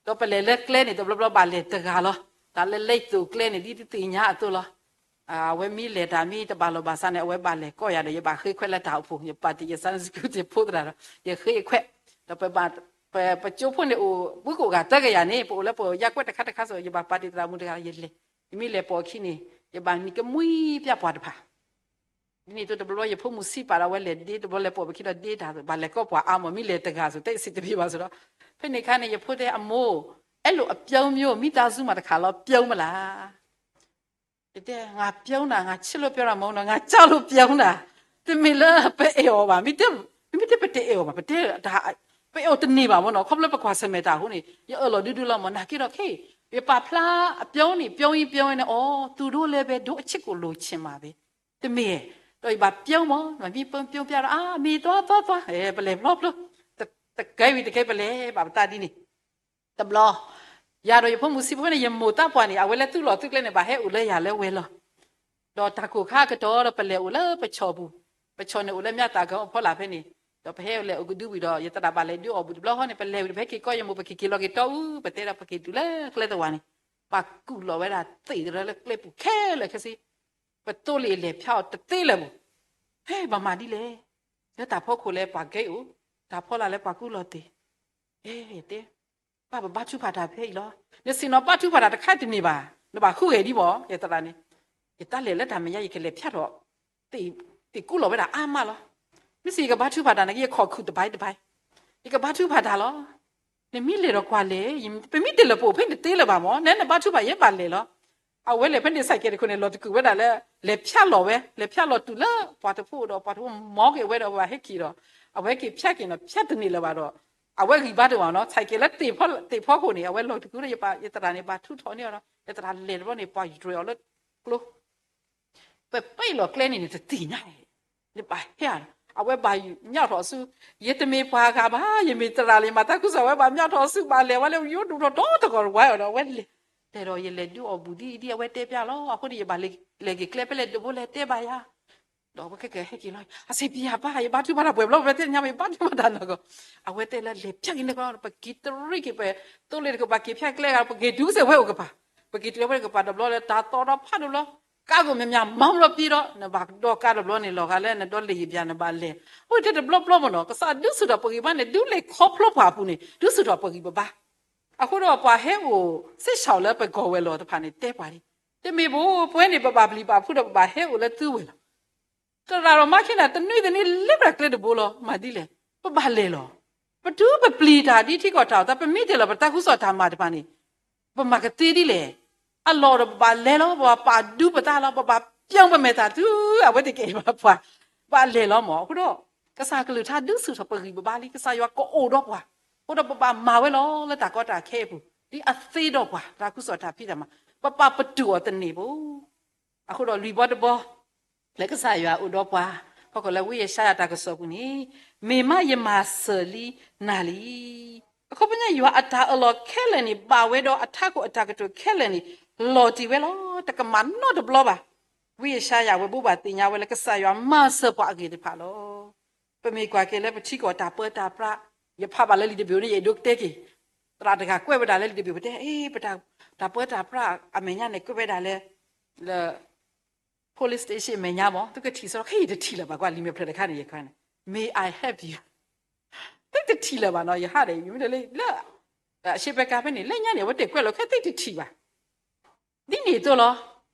ဒီးပလဲၤလၢကျဲန့ၣ် တဘျီဘျီဘၣ်လဲၤတဂၤလီၤ. တၢ်လၢလဲၤသိးကျဲန့ၣ် ဒ်တသ့ၣ်ညါအသိးလီၤ. အဝဲမ့ၢ်လဲၤတၢ်မ့ၢ်တဘၣ်လီၢ်ဘၣ်စးန့ၣ် အဝဲဘၣ်လဲၤကိးယၤဒီး ယဘၣ်ဃ့ခွဲးလၢတၢ်အိၣ်ဖှိၣ်, ယပာ်တ့ၢ်ယ Sunday school သ့ၣ်ဖိသရၣ်ဒီး ယဃ့ခွဲး, ဒီးပ ပကၠိဖိန့ၣ်အိၣ် ပှၤကိးဂၤသၢကယၤန့ၣ် ပအိၣ်လၢပယၢ်ကွဲးတခါတခါစ့ၢ် ယဘၣ်ပာ်တ့ၢ်သရၣ်မုၣ်တဂၤလီၤ. ယလဲၤ, ယမ့ၢ်လဲၤပိာ်အခံန့ၣ် ယဘၣ်နံၤကမှံပျၢ်ပှၤတဖၣ် ဒ်န့ၣ်အသိးတဘျီဘျီယဖိမုၣ်ဆံးပာ်ဒီး အဝဲလဲၤဒ့တဘျီ လဲၤပိာ်ပခံဒီးဒ့တၢ် ဘၣ်လဲၤကိးပှၤအါမး မ့ၢ်လဲၤတဂၤစ့ၢ် တစံးတဘ့ၣ်ဘၣ်စ့ၢ်ဒီး ဖဲန့ၣ်အခါန့ၣ် ယဖိတဲ အမိၢ်, အဲၣ်လိာ်အပြုံးမျိုး မိသားစုမှာတခါလီၤ ပြုံးမလား. ယတဲ ငါပြုံးတာ ငါချစ်လို့ပြောတာမဟုတ်နော် ငါကြောက်လို့ပြုံးတာ, တမ့ၢ်လၢပအဲၣ်အီၤဘၣ်, မ့ၢ်တဲပတအဲၣ်အီၤဘၣ်, ပတဲ ပအဲၣ်အီၤတန့ၢ်ဘၣ်မ့ၢ်နီၤ ခီဖျိလၢပကွၢ်ဆၢၣ်မဲာ်တၢ်အဃိန့ၣ် ယအၢၣ်လီၤဒုဒုလီၤမး နာ်က့ဒီးခဲအံၤ ယပာ်ဖျါ အပြုံးန့ၣ် ပြုံးရင်းပြုံးရင်းန့ၣ် အိ သူတို့လည်းပဲ ဒိၣ်အချစ်ကိုလိုချင်မှာပဲ တမ့ၢ်, ဒီးယဘၣ်ပြုံးမး မ့ၢ်ပြုံးပြုံးပြတော့ အါ မ့ၢ်သွားသွားသွား အဲ ပလဲၤဖျီဖျီ, တကဲဝံၤတကဲပလဲၤဘၣ်ပသးဒ်န့ၣ်, တဘျီ ယၤဒီးယဖိမုၣ်ဆံးဖိန့ၣ် ယမိၢ်သးပှၢ်န့ၣ် အဝဲလၢသူၣ်လီၢ်သူၣ်ကျဲန့ၣ် ဘၣ်ဟဲအိၣ်လၢယၤလၢဝဲလီၤ. ဒီးတၢ်ကိၢ်ခါအကတီၢ်ဒီးပလဲၤအိၣ်လၢပဆီၣ်ပူၤ, ပဆီၣ်န့ၣ်အိၣ်လၢမၠၣ်သၣ်ကီအဖီလာ်ဖဲန့ၣ်, ဒီးပဟဲအိၣ်လဲၤအိၣ်ကဒုဝံၤဒီး ယသရၣ်ဘၣ်လဲၤဒုးအီၣ်ဘူၣ်တဘျီဃီန့ၣ် ပလဲၤဝံၤဒီး ပဟဲက့ၤကိးယမိၢ် ပက့ၤက့ၤလီၤက့ၤတီအူ ပတဲဒီးပက့ၤတုၤလၢကျဲသဝီန့ၣ်, ပှၤကူၣ်လီၤဝဲဒၣ်သ့ၣ်တရၢလၢကျဲပူၤခဲလၢာ်ခဲဆ့, ပသိလ့ၣ်လဲၤဖၠါအီၤတသ့လၢၤဘၣ်, ဟဲဘၣ်မၤဒ်လဲၣ်, လၢတၢ်ဖီခိၣ်လဲၤပှၤကဲအိၣ်, တၢ်ဖီလာ်လဲၤပှၤကူၣ်လီၤသ့ၣ်, အဲ ယတဲ ဘၣ်ပဘါထုကဖၣ်တၢ်ဖဲအံၤလီၤ. နဆ့ၣ်နီၤဘါထုကဖၣ်တၢ်တခါတန့ၢ်ဘၣ်, နဘၣ်ဃုဂဲၤဒံးမး ယသရၣ်န့ၣ်, ယတၢ်လဲၤလၢတၢ်မဲာ်ညါ ယကလဲၤဖၠါထီၣ် သ့ၣ်ကူၣ်လီၤဝဲဒၣ်အါမးလီၤ. မ့ၢ်စ့ၢ်ယကဘါထုကဖၣ်တၢ်နာ်က့ ယခိးခုၣ်တဘၣ်တဘၣ်, ယကဘါထုကဖၣ်တၢ်လီၤ. နမ့ၢ်လဲၤဒီးကွၢ်လဲၣ်, ပမ့ၢ်တ့ၢ်လၢပအိၣ်ဖဲန့ၣ်တသ့လၢၤဘၣ်မး, နနဘါထုကဖၣ်ယဲဘၣ်လဲၤလီၤ. အဝဲလဲၤဖဲန့ၣ် ဆဲးကဲးတခိၣ်န့ၣ် လီၤတကူၣ်ဝဲဒၣ်လၢ လဲၤဖၠါလီၤဝဲ, လဲၤဖၠါလီၤတုၤလၢပှၤတဖိဒီး ပှၤတဖိမီက့ၤဝဲဒီး ပှၤဟဲက့ၤဒီး အဝဲက့ၤဖၠါက့ၤနီၤ ဖၠါတန့ၢ်လၢၤဘၣ်ဒီး အဝဲဂံၢ်ဘါတအိၣ်ဘၣ်နီၤ, ဆဲးကဲးလၢသ့ၣ်ဖီခိၣ်န့ၣ် အဝဲလီၤတကူၣ်ဒီး ယသရၣ်န့ၣ် ဘၣ်ထုးထီၣ်န့ၢ်အီၤဒီး ယသရၣ်လဲၤတဘျီန့ၣ် ပှၤယတြဲၤအီၤလၢကျိ ပပ့ၢ်လီၤကျဲန့ၣ်န့ၣ် တသ့ၣ်ညါန့ၣ်, နဘၣ်ဟဲဧါ, အဝဲဘၣ်မၠၣ်ထီၣ်ဆူ, ယတမ့ၢ်ပှၤဂၤဘၣ်, ယမ့ၢ်သရၣ်လၢယမၤတၢ်ခုကစီၣ် အဝဲဘၣ်မၠၣ်ထီၣ်ဆူ ဘၣ်လဲၤဝဲလၢယိဒူၣ်ထီၣ်ဒီတဂီၤတဝါအီၤဒီး အဝဲလဲၤ, လဲၤဒီးယလဲၤဒုးအီၣ်ဘူၣ်ဒ်အံၤဒ်အဝဲတဲပျၢ်လီၤ. အဃိန့ၣ် ယဘၣ်လဲၤက့ၤကျဲဖဲလဲၣ်တဘိလဲၤတဲဘၣ်ယၤ ဒီးအဝဲခဲကဟဲက့ၤလီၤ, အစ့ပံယၤဘၣ် ယဘါထုကဖၣ်တၢ်ပှဲၤဘျီ ပတဲညါ ယဘါထုကဖၣ်တၢ်နီၢ်ကီၢ်, အဝဲတဲလၢလဲၤဖၠါက့ၤန့ၣ်ကီး ပက့ၤတရံးက့ၤပသိလ့ၣ်တကပၤ က့ၤဖၠါကျဲဂၤ ပက့ၤတုၤစ့ၢ်ဝဲအိၣ်ကပၤ, ပက့ၤတုၤဝဲအိၣ်ကပၤတဘျီလၢ တၢ်သီၣ်ဒီးဖးဒိၣ်လီၤ, ကါကိၣ်မ့ၢ်မ့ၢ်မၤဘျီပံဒီး နဘၣ်ကဒီးကါတဘျီန့ၣ် လီၤဂာ်လၢနဒီလ့ၣ်ယဘၣ်နဘၣ်လဲၤ, အိၣ်ထဲတဘျီဘျီမ့ၢ်နီၤ ကစၢ်ဒုးဆူၣ်ထီၣ်ပဂံၢ်ဘါန့ၣ် ဒုးလဲၤခီဖျိပှၤအပူၤန့ၣ် ဒုးဆူၣ်ထီၣ်ပဂံၢ်ပဘါ အဃိဒီးပှၤဟဲအိၣ် စ့ၢ်ဆၣ်လၢပဂီၢ်ဝဲၤလီၢ်တဖၣ်န့ၣ် တဲပှၤအံၤ, တမ့ၢ်ဘၣ် ပဝဲန့ၣ် ပဘၣ်ပျံၤဘၣ်ဖုးဒီး ပဘၣ်ဟဲအိၣ်လၢသုဝဲၤလီၢ်, သရၣ်ဒီးမါခ့နၤ တနွံတနွံလဲၤဝဲဒၣ်ကျဲတဘိလီၤ. မၤဒ်လဲၣ်, ပဘၣ်လဲၤလီၤ. ပတုၤပပျံၤတၢ်ဒ်ထံကီၢ်တၢ်အိၣ်သး ပမ့ၢ်တ့ၢ်လီၤပတၢ်ကူၣ်စီၣ်တၢ်မၤတဖၣ်န့ၣ် ပမၤကသ့ဒ်လဲၣ်. အလီၢ်ဒီးပဘၣ်လဲၤလီၤ, ပဘၣ်ပာ်ဒူပသးလီၤ, ပဘၣ်ပျီပမဲာ်တၢ်သု အဝဲသ့ၣ်ကအဲၣ်ဘၣ်ပှၤ, ဘၣ်လဲၤလီၤမး. အဃိဒီး ကစၢ်ကလုၢ်ကထါဒုးဆူၣ်ထီၣ်ပဂံၢ်ပဘါလံ, ကစၢ်ယွၤကအိၣ်ဒီးပှၤ, အဃိဒီးပဘၣ်မၤဝဲလီၤ လၢတၢ်ကီတၢ်ခဲအပူၤ ဒ်အသ့ဒီးပှၤ တၢ်ကူၣ်စီၣ်တၢ်ဖံးတၢ်မၤ, ပပာ်ပတုာ်အီၤတန့ၢ်ဘၣ်. အဃိဒီးလွံၢ်ဘီတဘီ လၢကစၢ်ယွၤအိၣ်ဒီးပှၤ, ဟီၣ်ခိၣ်လၢဝံယၡါယၤတၢ်ကစီၣ်ပူၤန့ၣ်, မ့ၢ်မးယမၤစၢၤလံနၤလံ. အခီပညီယွၤအတၢ်အၢၣ်လီၤခဲလၢာ်န့ၣ် ဘၣ်ဝဲဒီးအထးခိၣ်အတၢ်ကတိၤခဲလၢာ်န့ၣ် လီၤတံၢ်ဝဲလီၤ. တကမၣ်နီတဘျီဘၣ်. ဝံယၡါယၤဝဲဘိးဘၣ်သ့ၣ်ညါဝဲလၢ ကစၢ်ယွၤမၤစၢၤပှၤအဂ့ၢ်တဖၣ်လီၤ. ပမ့ၢ်ကွၢ်က့ၤလၢပထံကီၢ်တၢ်ပၢတၢ်ပြး, ယဖးဘၣ်လၢလံာ်တဘ့ၣ်န့ၣ် ယအဲၣ်ဒိးကတဲက့ၤ, သရၣ်တဂၤကွဲးဝဲဒၣ်လၢလံာ်တဘ့ၣ် ပတဲ အ့ ပတၢ် တၢ်ပၢတၢ်ပြးအမဲာ်ညါန့ၣ် ကွဲးဝဲဒၣ်လၢ လၢ police station အမဲာ်ညါမး သုကထံၣ်စ့ၢ်ကီး ခဲအံၤတထံၣ်လၢၤဘၣ်ကွၢ် လံာ်မဲာ်ဖျၢၣ်တခါန့ၣ် ယခါန့ၣ် May I help you? သုတထံၣ်လၢၤဘၣ်နီၤ ယဟးဒီး ယမ့ၢ်လၢ လၢ အရှေ့ဘက် ကါဖဲန့ၣ် လၢညါန့ၣ် အဝဲတဲာ်ကွဲးလီၤခဲ သုတထံၣ်ဘၣ် ဒ်န့ၣ်အသိးလီၤ.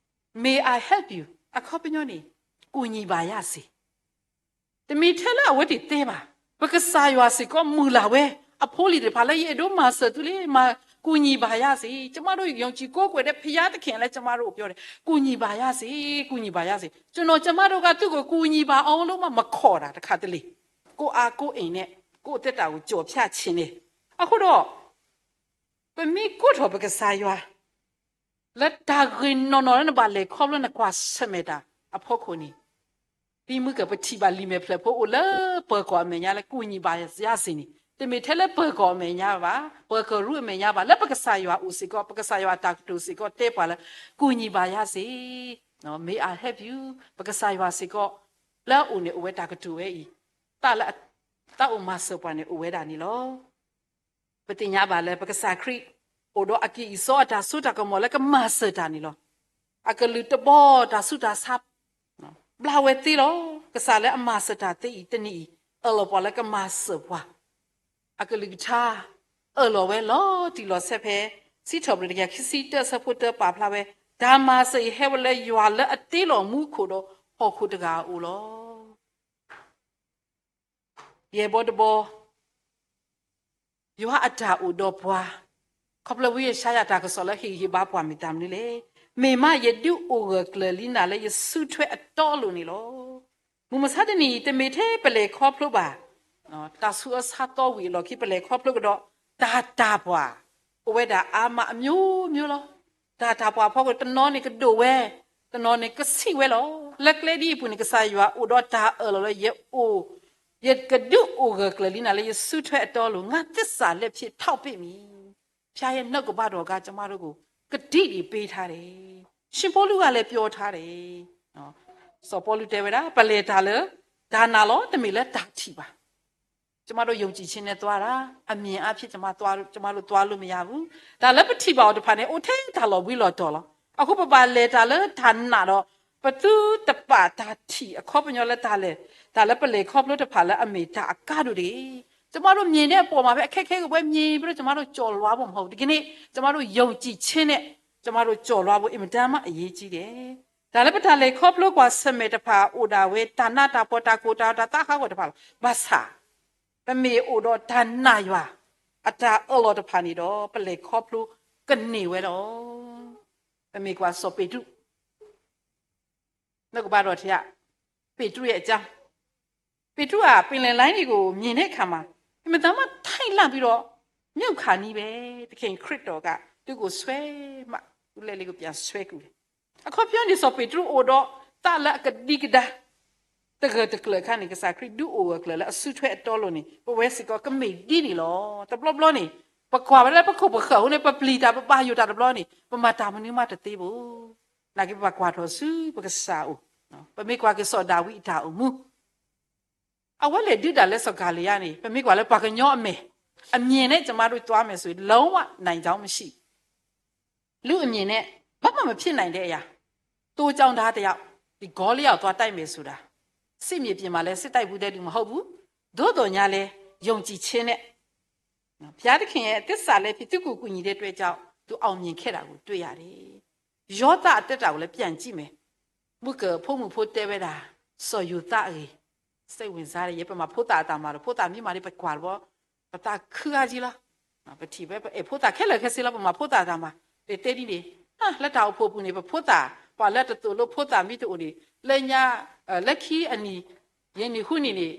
May I help you? အခီပညီန့ၣ် ကူညီပါရစေ တမ့ၢ်ထဲလၢအဝဲသ့ၣ်တဲဘၣ်, ပကစၢ်ယွၤစ့ၢ်ကီးမုၢ်လၢ်ဝဲ, အဖိအလံၤတဖၣ်လၢယအဲၣ်ဒိးမၤစၢၤသုလံ, ကူညီပါရစေ, ကျမတို့ယုံကြည်ကိုးကွယ်တဲ့ဘုရားသခင်လၢကျမတို့ကိုပြောတယ်, ကူညီပါရစေ, ကူညီပါရစေ, ကျွန်တော်ကျမတို့ကသူ့ကိုကူညီပါအောင်လို့မှမခေါ်တာတခါတလေ, ကိုယ့်အားကိုးအိမ်နဲ့ ကိုယ့်အသက်တာကိုကျော်ဖြတ်ခြင်းနဲ့, အဃိဒီး ပမ့ၢ်ကိးထီၣ်ပကစၢ်ယွၤ လၢတၢ်ဂ့ၤနီၢ်နီၢ်လၢနဘၣ်လဲၤခီဖျိနကွၢ်ဆၢၣ်မဲာ်တၢ် အဖီခိၣ်န့ၣ်, ဒ်မုၢ်ကပထံၣ်ဘၣ်လံာ်မဲာ်ဖျၢၣ်ဖိအိၣ်လၢပၢၤကီၢ်အမဲာ်ညါလၢ ကူညီပါရစေ န့ၣ်, တမ့ၢ်ထဲလၢပၢၤကီၢ်အမဲာ်ညါဘၣ်, ပၢၤကရူၢ်အမဲာ်ညါဘၣ်, လၢပကစၢ်ယွၤအိၣ်စ့ၢ်ကီး, ပကစၢ်ယွၤအတၢ်ကတိၤစ့ၢ်ကီးတဲပှၤလၢ ကူညီပါရစေ, May I help you, ပကစၢ်ယွၤစ့ၢ်ကီး လၢအအိၣ်န့ၣ်အိၣ်ဝဲတၢ်ကတိၤဝဲအံၤ, တၢ်လၢ တၢ်အိၣ်မၤစၢၤပှၤန့ၣ်အိၣ်ဝဲဒၣ်န့ၣ်လီၤ. ပသ့ၣ်ညါဘၣ်လၢပကစၢ်ခရံာ် အိၣ်ဒီးအကံၢ်အစီအတၢ်စိတၢ်ကမီၤလၢကမၤစၢၤတၢ်န့ၣ်လီၤ. အကလုၢ်တဘီတၢ်ဆူးတၢ်ဆါ ဘျါဝဲသ့လီၤ. ကစၢ်လၢအမၤစၢၤတၢ်သ့အံၤတနံၤအံၤ အၢၣ်လီၤပှၤလၢကမၤစၢၤပှၤ, အကလုၢ်ကထါ အၢၣ်လီၤဝဲလီၤတံၢ်လီၤဆဲးဖဲ စံးထီၣ်ပတြၢၤတကယၤခံဆံတၢ အဆၢဖိတၢပာ်ဖျါဝဲ, တၢ်မၤစၢၤအံၤဟဲဝဲလၢယွၤလၢအတ့လီၤမူခိၣ်ဒီးဟီၣ်ခိၣ်တဂၤအအိၣ်လီၤ. ယဲၢ်ဘီတဘီ, ယွၤအတၢ်အိၣ်ဒီးပှၤ, ခီဖျိဝံယၡါယၤတၢ်ကစီၣ်လၢဟ့ၣ်ဂံၢ်ဟ့ၣ်ဘါပှၤမ့ၢ်တၢ်မနုၤလဲၣ်. မ့ၢ်မးယဒုးအိၣ်ဂၢၢ်ကျၢၤလံနၤလၢယစုထွဲအတီအလိၤန့ၣ်လီၤ. မုၢ်မဆါတနံၤအံၤ တမ့ၢ်ထဲပလဲၤခီဖျိဘၣ် တၢ်ဆူးအၢဆါသီဝံၤအလီၢ်ခံ ပလဲၤခီဖျိကဒီး တၢ်တၢ်ပှၢ် အိၣ်ဝဲဒၣ်အါမးအမျိုးမျိုးလီၤ. တၢ်တၢ်ပှၢ်အဖီခိၣ် တနီၤန့ၣ်ကဒိၣ်ဝဲ, တနီၤန့ၣ်ကဆံးဝဲလီၤ. လၢကျဲဒ်အံၤအပူၤန့ၣ် ကစၢ်ယွၤအိၣ်ဒီးတၢ်အၢၣ်လီၤလၢယအိၣ်, ယကဒုးအိၣ်ဂၢၢ်ကျၢၤလံနၤလၢယစုထွဲအတီအလိၤ, ငါသစ္စာလက်ဖြစ်ထောက်ပေးမည်, ဘုရားရဲ့နှုတ်ကပတ်တော်က ကျွန်မတို့ကို ကတိတွေပေးထားတယ်, ရှင်ပေါလုကလည်းပြောထားတယ်. စီၤပီလူးတဲဝဲဒၣ် ပလဲၤတၢ်လၢ တၢ်နာ်လီၤ, တမ့ၢ်လၢတၢ်ထံၣ်ဘၣ်. ကျွန်မတို့ယုံကြည်ခြင်းနဲ့သွားတာ, အမြင်အားဖြင့် ကျွန်မသွား, ကျွန်မတို့သွားလို့မရဘူး. တၢ်လၢပထံၣ်ဘၣ်အီၤတဖၣ်န့ၣ် အိၣ်ထဲတၢ်လီၤဘှံးလီၤတီၤလီၤ. အဃိပဘၣ်လဲၤတၢ်လၢတၢ်နာ်ဒီး ပသုတပာ်တၢ်ထံၣ်အခီပညီလၢတၢ်လဲၤ, တၢ်လၢပလဲၤခီဖျိတဖၣ်လၢအမ့ၢ်တၢ်အကါဒိၣ်တဂ့ၤ. ကျွန်မတို့မြင်တဲ့အပေါ်မှာပဲ အခက်အခဲကိုပဲမြင်ပြီးတော့ ကျွန်မတို့ကျော်လွှားဖို့မဟုတ်ဘူး. ဒီကနေ့ ကျွန်မတို့ယုံကြည်ခြင်းနဲ့ ကျွန်မတို့ကျော်လွှားဖို့ အင်မတန်မှအရေးကြီးတယ်. တၢ်လၢပတၢ်လဲၤခီဖျိကွၢ်ဆၢၣ်မဲာ်တဖၣ် အိၣ်ဒၣ်ဝဲ တၢ်နးတၢ်ဖှီၣ် တၢ်ကိၢ်တၢ်ဂီၤ တၢ်သးဟးဂီၤတဖၣ်လီၤ. ဘၣ်ဆၣ် ပမ့ၢ်အိၣ်ဒီးတၢ်နာ်ယွၤ အတၢ်အၢၣ်လီၤတဖၣ်န့ၣ်ဒီး ပလဲၤခီဖျိကန့ၢ်ဝဲလီၤ. ပမ့ၢ်ကွၢ်စီၤပ့းတရူး နကဘၣ်ဒီးထံၣ်ဧါ, ပေတရုရဲ့အကြောင်း, ပေတရုဟာ ပင်လယ်လှိုင်းတွေကို မြင်တဲ့အခါမှာ အင်မတန်မှ ထိတ်လန့်ပြီးတော့ မြုပ်ခါနီးပဲ, သခင်ခရစ်တော်က သူ့ကိုဆွဲမှ သူ့လက်လေးကို ပြန်ဆွဲကူတယ်. အခီပညီန့ၣ် စီၤပ့းတရူးအိၣ်ဒီး သးလၢအကဒံကဒါ တဂၢၢ်တကျၢၤအခါန့ၣ် ကစၢ်ခရံာ်ဒုးအိၣ်ဂၢၢ်ကျၢၤလၢအစုထွဲအတီအလိၤန့ၣ် ပဝဲစ့ၢ်ကီးကမ့ၢ်ဒ်န့ၣ်လီၤ. တဘျီဘျီန့ၣ် ပကွၢ်ဝဲဒၣ်လၢပခိၣ်ပဃၢၤအဃိန့ၣ် ပပျံၤတၢ် ပဘၣ်ယိၣ်တၢ်တဘျီန့ၣ် ပမၤတၢ်မနုၤမးတသ့ဘၣ်. နာ်က့ ပဘၣ်ကွၢ်ထီၣ်ဆူပကစၢ်အအိၣ်, ပမ့ၢ်ကွၢ်က့ၤစီၤဒၤဝံးအတၢ်အိၣ်မူ အဝဲလဲၤဒုးတၢ်လၢစီၤကၤလံယါန့ၣ် ပမ့ၢ်ကွၢ်လၢပှၤကညီအမဲာ်, အမြင်နဲ့ ကျွန်မတို့သွားမယ်ဆိုရင် လုံးဝနိုင်ကြောင်းမရှိဘူး. လူအမြင်နဲ့ ဘာမှမဖြစ်နိုင်တဲ့အရာ, သိုးကျောင်းသားတစ်ယောက် ဒီဂေါလိယက်ကိုသွားတိုက်မယ်ဆိုတာ စစ်မြေပြင်မှာလည်း စစ်တိုက်ဖူးတဲ့လူမဟုတ်ဘူး. သို့သော်ငြားလည်း ယုံကြည်ခြင်းနဲ့ ဘုရားသခင်ရဲ့သစ္စာလက်ဖြစ် သူ့ကိုကူညီတဲ့အတွက်ကြောင့် သူအောင်မြင်ခဲ့တာကိုတွေ့ရတယ်. ယောသပ်အသက်တာကိုလည်းပြန်ကြည့်မယ်. မုၢ်ကဖိမုၣ်ဖိတဲဝဲဒၣ် စီၤယိၤသပ်အဂ့ၢ် စိတ်ဝင်စားတယ်. ယဲပမၤဖိသၣ်အတၢ်မၤဒီး ဖိသၣ်မံမၤဒီး ပကွၢ်တဘီ ပသးခုအါကံလီၤ. ပထံၣ်ဝဲ ပအဲၣ်ဖိသၣ်ခဲလၢာ်ခဲဆ့လီၤ. ပမၤဖိသၣ်အတၢ်မၤ တဲဒ်န့ၣ် လၢတၢ်အိၣ်ဖှိၣ်ပူၤန့ၣ် ပဖိသၣ် ပှၤလၢတသိၣ်လိဖိသၣ်မံတအိၣ်န့ၣ် လၢညါ လၢခံအနံၣ် ယဲၢ်နံၣ်ဃုနံၣ်န့ၣ်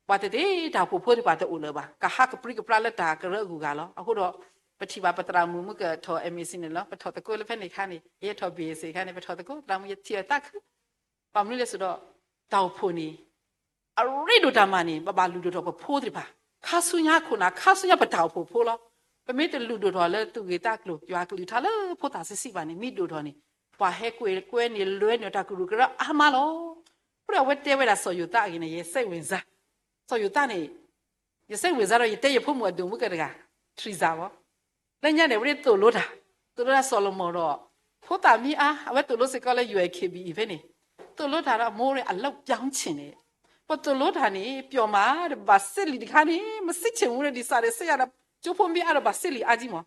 ပှၤတသ့တၢ်အိၣ်ဖှိၣ်ဖိသ့ၣ်တဖၣ်တအိၣ်လၢၤဘၣ်. ကဟးကပြုၢ်ကပြီလၢတၢ်ကရၢအဂုၤအဂၤလီၤ. အဃိဒီး ပထံၣ်ဘၣ်ပသရၣ်မုၣ်မုၢ်ကထီၣ် MAC န့ၣ်လီၤ. ပထီၣ်သကိးလၢဖဲန့ၣ်အခါန့ၣ် ယဲထီၣ် BSA အခါန့ၣ် ပထီၣ်သကိး သရၣ်မုၣ်ယထံၣ်အသးခု ဘၣ်မနုၤလဲၣ်ဆိုတော့ တၢ်အိၣ်ဖှိၣ်န့ၣ် အရ့ဒိၣ်တၢ်မၤန့ၣ် ပဘၣ်လုၢ်ဒိၣ်ထီၣ်ပဖိသ့ၣ်တဖၣ် ခါဆူညါခိၣ်နၢ် ခါဆူညါပတၢ်အိၣ်ဖှိၣ်ဖိလီၤ. ပမ့ၢ်တလုၢ်ဒိၣ်ထီၣ်လၢသူၣ်ဂ့ၤသးကျိၤ ယွၤကလုၢ်ကထါလၢဖိသၣ်ဆံးဆံးဘၣ်န့ၣ် မ့ၢ်ဒိၣ်ထီၣ်န့ၣ် ပှၤဟဲကွဲန့ၣ် လဲၤနုာ်တၢ်ကရူၢ်ကရၢအါမးလီၤ. အဃိဒီးအဝဲတဲဝဲဒၣ်စီၤယိၤသပ်အဂ့ၢ်န့ၣ် ယစိတ်ဝင်စား စီၤယိၤသပ်န့ၣ် ယစိတ်ဝင်စားဒီး ယတဲယဖိမုၣ်အဒိၣ်မုၣ်ကတဂၤ Teresa ဘၣ် လၢညါန့ၣ် အဝဲဒၣ်သိၣ်လိတၢ် သိၣ်လိတၢ်စီၤၡလိၤမိၣ်ဒီး ဖိသၣ်မ့ၢ်အါ အဝဲသိၣ်လိစ့ၢ်ကီးလၢ ယူၢ်အဲၣ်ခ့ၣ်ဘံၣ်အံၤဖဲန့ၣ်, သိၣ်လိတၢ်ဒီးအမိၢ်န့ၣ် အလုပ်ပြောင်းခြင်းန့ၣ်, ပသိၣ်လိတၢ်န့ၣ် ပျီမးဒီး ဘၣ်စ့လံာ်တခါန့ၣ် မစံးချင်ဘူးဒီး ဒ်စးဒီးစ့ယၤဒီး ကၠိဖိမ့ၢ်အါဒီးဘၣ်စ့လံာ်အါကံမး.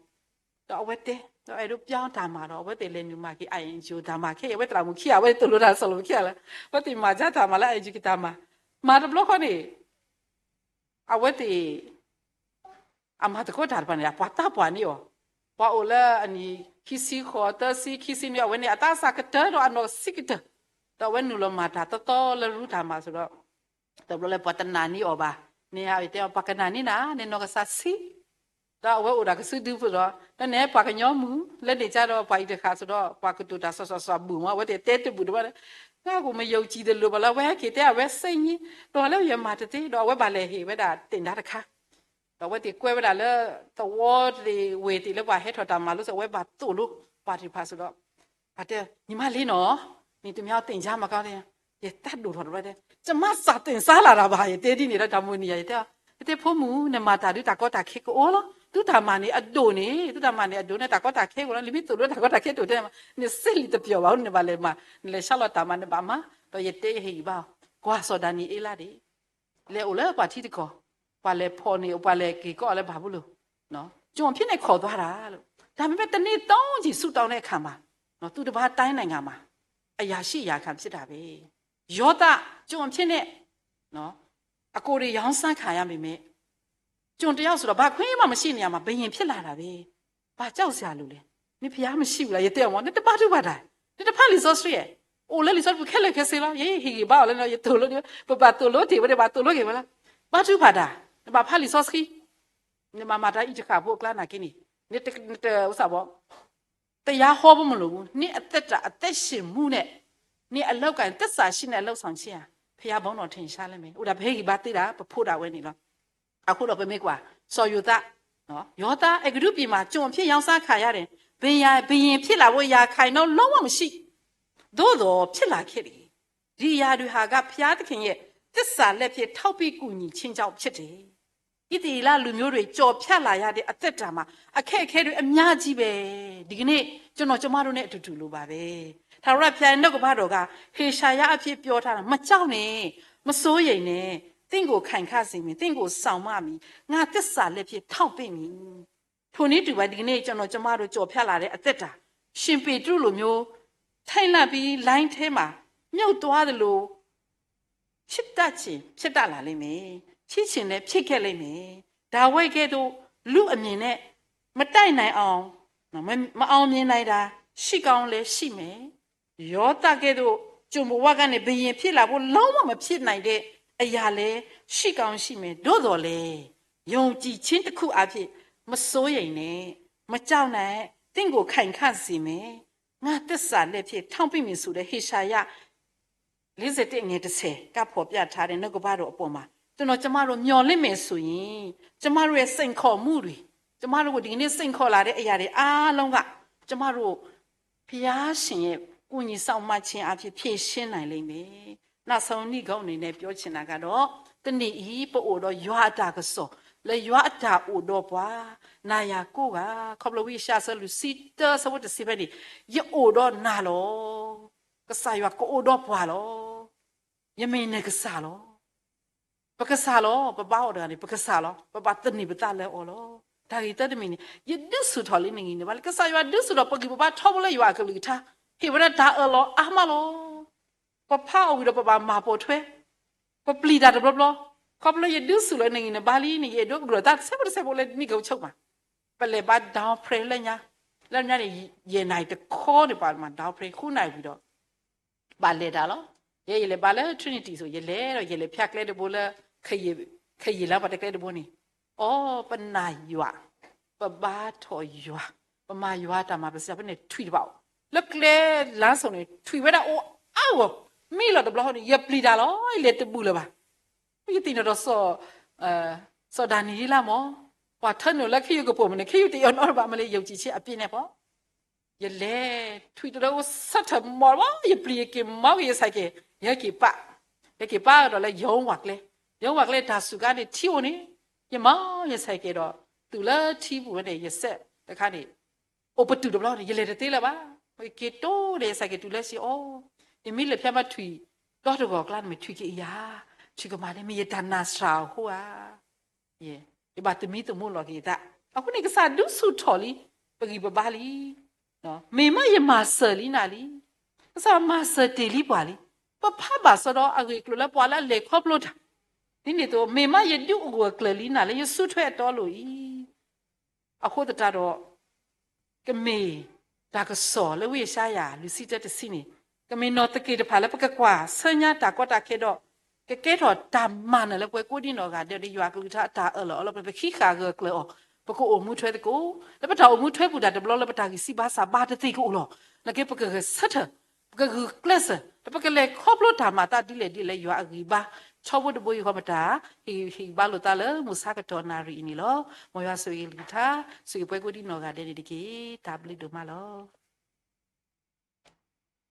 ဒီးအဝဲတဲ ဒီးအဲၣ်ဒိးပြောင်းတၢ်မၤဒီး အဝဲသ့ၣ်လဲၤနုာ်မၤက့ၤ အ အင်ၣ် အင်ၣ် တၢ်မၤခဲအံၤ အဝဲသရၣ်မုၣ်ခံဂၤ အဝဲသ့ၣ်သိၣ်လိတၢ်စီၤၡလိၤမုၣ်ခံဂၤလၢ အဝဲသ့ၣ်မၤကၠါတၢ်မၤလၢ အ အင်ၣ် အင်ၣ် က့ၤတၢ်မၤ, မၤတဘျီဃီန့ၣ် အဝဲသ့ၣ် အမၤသကိးတၢ်တဖၣ်န့ၣ် ပှၤတၢ်ပှၢ်န့ၢ်အီၤ, ပှၤအိၣ်လၢအနံၣ်ခံဆံဃိး သၢဆံ ခံဆံန့ၣ် အဝဲန့ၣ် အသးစၢ်ကတၢၢ်ဒီးအနီၢ်ဆံးကတၢၢ်, ဒီးအဝဲနုာ်လီၤမၤတၢ်သီသီလၢရူတၢ်မၤအသိးဒီး တဘျီလၢပှၤတနာ်န့ၢ်အီၤဘၣ်, န့ၣ်တဲ ပှၤကနာ်န့ၢ်နၤ နနီၢ်ကစၢ်ဆံး, ဒီးအဝဲအိၣ်ဒီးကစုဒုဖိဒီး ဒီးန့ၣ်ပှၤကညီမုၣ် လၢန့ၣ်ကဒီးပှၤအံၤတဃၣ်သိးဒီး ပှၤကတိၤတၢ်စီၤစီၤစီၤဘူၣ်မး အဝဲသ့ၣ်တဲတဘူၣ်တဘၣ်, ငါကမယုံကြည်သလိုဘၣ်လၢ အဝဲဟဲက့ၤတဲအဝဲစ့ၢ်ကီး ဒီးလၢယမၤတသ့ ဒီးအဝဲဘၣ်လဲၤဟ့ၣ်ဝဲဒၣ်သ့ၣ်ဒါတခါ ဒီးအဝဲသ့ၣ်ကွဲးဝဲဒၣ်လၢ သဝီသ့ၣ်ဝ့ၢ်သ့ၣ်လၢပှၤဟဲထီၣ်တၢ်မၤလိစ့ၢ် အဝဲဘၣ်သိၣ်လိပှၤသ့ၣ်တဖၣ်စ့ၢ်ကီး, ပှၤတဲ ညီမလေးနော်, နင်တမီးသင်ကြားမှာကောင်းတယ်, ယတၢ်ဒိၣ်ထီၣ်တဘျီတဲ ကျမစာသင်ကြားလာတာပါ ယတဲဒ်န့ၣ်ဒီးတၢ်မိၣ်န့ၢ်ယၤ ယတဲ ယတဲဖိမုၣ် နမၤတၢ်ဒုးတၢ်ကီတၢ်ခဲကအိၣ်လီၤ, သုတၢ်မၤန့ၣ်အဒိၣ်န့ၣ် သုတၢ်မၤန့ၣ်အဒိၣ်န့ၣ် တၢ်ကီတၢ်ခဲကအိၣ်လီၤ, နမ့ၢ်သိၣ်လိတၢ်ကီတၢ်ခဲတအိၣ်တဲ နစ့လံာ်တပျီၢ်ဘၣ် နဘၣ်လဲၤမၤ နလဲၤဆါလီၤတၢ်မၤ နဘၣ်မၤ ဒီးယတဲယဟ့ၣ်ဂံၢ်ဘါအီၤ, ကွၢ်စီၤဒၤနံးအ့လးဒၣ် လဲၤအိၣ်လၢပှၤထံတကီၢ်, ပှၤလဲၤဖီၣ်န့ၢ် ပှၤလဲၤက့ၤကီၢ်အီၤလၢဘၤဘူလိၣ်, ကျွန်တော်ဖြစ်နေခေါ်သွားတာလို့, ဒါပေမဲ့တနေ့သုံးကြိမ်ဆုတောင်းတဲ့အခါမှာ သူတစ်ပါးတိုင်းနိုင်ငံမှာအရာရှိအရာခံဖြစ်တာပဲ, ယောသ ကျွန်တော်ဖြစ်နေ နော်, အကိုတွေရောင်းစားခံရပေမဲ့ ကျွန်တော်တယောက်ဆိုတော့ ဘာခွင့်မှမရှိနေရမှာ ဘုရင်ဖြစ်လာတာပဲ, ဘာကြောက်စရာလိုလဲ, နဘုရားမရှိဘူးလား ယတဲအီၤမး နတဘါထုကဖၣ်တၢ်, နတဖးလံာ်စီဆှံဧါ, အိၣ်လၢလံာ်စီဆှံပူၤခဲလၢာ်ခဲဆ့လီၤ, ယဟ့ၣ်ဂံၢ်ဘါအီၤလၢ ယသိၣ်လိန့ၣ် ပဘၣ်သိၣ်လိတ့ၢ်ဝဲဒၣ် ဘၣ်သိၣ်လိက့ၤဝဲလီၤ, ဘါထုကဖၣ်တၢ်, နဘၣ်ဖးလံာ်စီဆှံ နမၤမၤတၢ်အံၤတဃၣ်ဖိအကျါနာ်က့န့ၣ်, နတ နတ ဥစ္စာပေါ့, တရားဟောဖို့မလိုဘူး, နအသက်တာ အသက်ရှင်မှုနဲ့ နအလုပ်ကိုင် သစ္စာရှိနဲ့ အလုပ်ဆောင်ခြင်းဟာ ဘုရားဘုန်းတော်ထင်ရှားလိမ့်မယ်, အိၣ်ဒၣ်ပဟ့ၣ်ဂံၢ်ဘါသ့ဒၣ် ပဖိဒၣ်ဝဲန့ၣ်လီၤ, အဃိဒီးပမ့ၢ်ကွၢ် စီၤယိၤသး, ယောသ အဲဂုတ္တုပြည်မှာ ကျွန်အဖြစ်ရောင်းစားခံရတယ်, ဘုရင် ဘုရင်ဖြစ်လာဖို့ ရာခိုင်နှုန်းလုံးဝမရှိ, သို့သော်ဖြစ်လာခဲ့တယ်, ဒီအရာတွေဟာက ဘုရားသခင်ရဲ့သစ္စာလက်ဖြင့် ထောက်ပံ့ကူညီခြင်းကြောင့်ဖြစ်တယ်. ဣသရေလလူမျိုးတွေ ကျော်ဖြတ်လာရတဲ့ အသက်တာမှာ အခက်အခဲတွေ အများကြီးပဲ. ဒီကနေ့ ကျွန်တော် ကျွန်မတို့နဲ့ အတူတူလိုပါပဲ. ထာဝရဘုရားရဲ့ နှုတ်ကပတ်တော်က ဟေရှာယအဖြစ် ပြောထားတာ မကြောက်နဲ့, မစိုးရိမ်နဲ့, သင့်ကို ခိုင်ခံ့စေမည်, သင့်ကို စောင့်မမည်, ငါသစ္စာလက်ဖြင့် ထောက်ပံ့မည်. ထိုနည်းတူပါ ဒီကနေ့ ကျွန်တော် ကျွန်မတို့ ကျော်ဖြတ်လာတဲ့ အသက်တာ ရှင်ပေတရုလိုမျိုး ထိတ်လန့်ပြီး လိုင်းထဲမှာ မြုပ်သွားသလို ဖြစ်တတ်ချင် ဖြစ်တတ်လာလိမ့်မယ်။ ဖြစ်ချင်လည်း ဖြစ်ခဲ့လိမ့်မယ်။ ဒါဝိဒ်ကဲ့သို့ လူအမြင်နဲ့ မတိုက်နိုင်အောင် နော် မ မအောင်မြင်နိုင်တာ ရှိကောင်းလည်း ရှိမယ်။ ယောသပ်ကဲ့သို့ ကျွန်ဘဝကနေ ဘုရင်ဖြစ်လာဖို့ လုံးဝမဖြစ်နိုင်တဲ့ အရာလည်း ရှိကောင်းရှိမယ်။ သို့သော်လည်း ယုံကြည်ခြင်းတစ်ခုအားဖြင့် မစိုးရိမ်နဲ့၊ မကြောက်နဲ့၊ သင့်ကို ခိုင်ခံ့စေမယ်။ ငါသစ္စာလက်ဖြင့် ထောက်ပံ့မည်ဆိုတဲ့ ဟေရှာယ လေးဆယ့်တစ် အငယ်တစ်ဆယ်က ဖော်ပြထားတဲ့ နှုတ်ကပတ်တော်အပေါ်မှာ ကျွန်တော် ကျမတို့ မျှော်လင့်မယ်ဆိုရင် ကျမတို့ရဲ့ စိန်ခေါ်မှုတွေ၊ ကျမတို့ကို ဒီကနေ့ စိန်ခေါ်လာတဲ့ အရာတွေအားလုံးက ကျမတို့ ဘုရားရှင်ရဲ့ ကူညီစောင့်မခြင်းအားဖြင့် ဖြေရှင်းနိုင်လိမ့်မယ်။ နောက်ဆုံး နိဂုံးအနေနဲ့ ပြောချင်တာကတော့ တနေ့အံၤ ပအို့တော့ ယွၤအတၢ်ကစီၣ် လၢယွၤအတၢ်အိၣ်ဒီးပှၤ နၤယၤကိးဂၤ ခီဖျိဝံယၡါယၤ အဆၢလွံၢ်ဆံတၢ အဆၢဖိတဆံဖဲန့ၣ် ယအိၣ်ဒီးနၤလီၤ. ကစၢ်ယွၤကအိၣ်ဒီးပှၤလီၤ. ယမ့ၢ်နကစၢ်လီၤ. ပကစၢ်လီၤ. ပဘါအီၤတဂၤန့ၣ် ပကစၢ်လီၤ. ပဘၣ်သန့ၤပသးလၢအီၤလီၤ. တၢ်ဂ့ၢ်သၢတမံၤန့ၣ် ယဒုးဆူၣ်ထီၣ်လံနဂံၢ်နဘါလံ. ကစၢ်ယွၤဒုးဆူၣ်ထီၣ်ပဂံၢ်ပဘါထီဘိလၢယွၤအကလုၢ်ကထါ ဟ့ၣ်ဝဲဒၣ်တၢ်အၢၣ်လီၤအါမးလီၤ. ပဖးအီၤဝံၤဒီးပဘၣ်မၤပိာ်ထွဲ ပပျံၤတၢ်တဘျီဘျီ, ခီဖျိယဒုးဆူၣ်လၢနဂံၢ်နဘါလံန့ၣ် ယအဲၣ်ဒိးကဒိၣ်သးတစဲးဖိတစဲးဖိလၢနံၣ်ကဆိးမး, ပလဲၤဘါ down prayer လၢညါ, လၢညါန့ၣ် ယဲၢ်နၣ်ရံၣ်တခီန့ၣ် ပှၤမၤ down prayer ဃုနၣ်ရံၣ်ဝံၤဒီး ဘၣ်လဲၤတၢ်လီၤ. ယဲယလဲၤဘါလၢ Trinity အသိး ယလဲၤဒီး ယလဲၤဖၠါကျဲတဘိလၢ ခယံာ်လၢပှၤတကျဲတဘိန့ၣ်, အိ ပနာ်ယွၤ, ပဘါထီၣ်ယွၤ, ပမၤယွၤတၢ်မၤပစံးဖဲန့ၣ် ထွံၣ်တဘၣ်အိၣ်, လၢကျဲလါစိၤန့ၣ် ထွံၣ်ဝဲဒၣ်အိၣ်အါဂီၢ်, မံလီၤတဘျီဃီန့ၣ် ယပျံၤတၢ်လီၤ. ယလဲၤတဘူၣ်လၢၤဘၣ်. ယသ့ၣ်နီၣ်ဒီး စီၤဒၤနံးယ့လးမး, ပှၤထၢနုာ်လၢခ့ယုၢ်ကပိာ်မုၣ်န့ၣ် ခ့ယုၢ်တအီၣ်နီတဘၣ်မ့ၢ်လၢ ယုံကြည်ခြင်းအပြည့်န့ၣ်ဖီ ယလဲၤထွံၣ်တရၢအိၣ်ဆၢထၢၣ်မီၢ်ဘၣ် ယပျံၤယက့ၤမီၢ်က့ၤယဆိုင်ကယ်, ယက့ၤပာ်, ယက့ၤပာ်ဒီးလၢယိၤဝၤကျဲ, ယိၤဝၤကျဲတၢ်စူၤကါန့ၣ် ထံအိၣ်န့ၣ်, ယမီၢ်ယဆိုင်ကယ်ဒီး တုၤလၢထံပူၤဝဲန့ၣ် ယစဲးတခါန့ၣ် အိၣ်ပတုာ်တဘျီန့ၣ် ယလဲၤတသ့လၢၤဘၣ်. ယက့ၤတိၢ်ဒီး ယစးက့ၤတုၤလၢစံးအီၤ, ယမ့ၢ်လဲၤဖဲမၤထွံၣ်ဒီတဂီၤအကျါန့ၣ် မ့ၢ်ထွံၣ်က့ၤအံၤဧါ, ထွံၣ်ကမၤန့ၣ် မ့ၢ်ယတၢ်နၢ်စှၤအဃိဧါ. ယဘၣ်သမံသမိးလီၤက့ၤယသး. အဃိန့ၣ် ကစၢ်ဒုးဆူၣ်ထီၣ်လံ ပဂံၢ်ပဘါလံ. မ့ၢ်မးယမၤစၢၤလံနၤလံ. ကစၢ်မၤစၢၤတ့ၢ်လံပှၤလံ. ပဖးဘၣ်စီဒီးအဂ့ၢ်အကျိၤလၢပှၤလၢအလဲၤခီဖျိတၢ် ဒ်န့ၣ်အသိး မ့ၢ်မးယဒုးအိၣ်ဂၢၢ်ကျၢၤလံနၤလၢယစုထွဲအတီအလိၤအံၤ. အဃိသတးဒီး ကမ့ၢ်တၢ်ကစီၣ်လၢဝံယၡါယၤ လွံၢ်ဆံတၢတဆံန့ၣ် ကမ့ၢ်နီၢ်သက့ၢ်တဖၣ်လၢပကကွၢ်ဆၢညါတၢ်ကီတၢ်ခဲဒီး ကကဲထီၣ်တၢ်မၤနၢၤလၢပဝဲကိးဒံနီၢ်ဂၤဒဲးဒီး ယွၤအကလုၢ်ကထါအတၢ်အၢၣ်လီၤအီလီၤ ပကဟံးဃာ်ဂၢၢ်ကျၢၤအီၤ, ပကအိၣ်မူထွဲသကိး လၢပတၢ်အိၣ်မူထွဲပူၤတၢ်တဘျီလၢပတၢ်ဂံၢ်စၢ်ဘါစၢ်ဘၣ်တသ့ကအိၣ်လီၤ. နာ်က့ပကဂဲၤဆၢထၢၣ် ပကဂုာ်ကျဲးစၢး ဒီးပကလဲၤခီဖျိတၢ်မၤသးဒ်လဲၣ်ဒ်လဲၣ် ယွၤအဂံၢ်ဘါ ထီဘိတဘိယူၢ်ဃီမတၤ ဟ့ၣ်ဂံၢ်ဟ့ၣ်ဘါလိာ်သးလၢမုၢ်ဆါကတီၢ်နၣ်ရံၣ်အံၤန့ၣ်လီၤ. မ်ယွၤဆိၣ်ဂ့ၤကလုၢ်ကထါ ဆိၣ်ဂ့ၤပှၤကိးဒံနီၢ်ဂၤဒဲးန့ၣ်တက့ၢ်. တၢ်ဘျုးဒိၣ်မးလီၤ.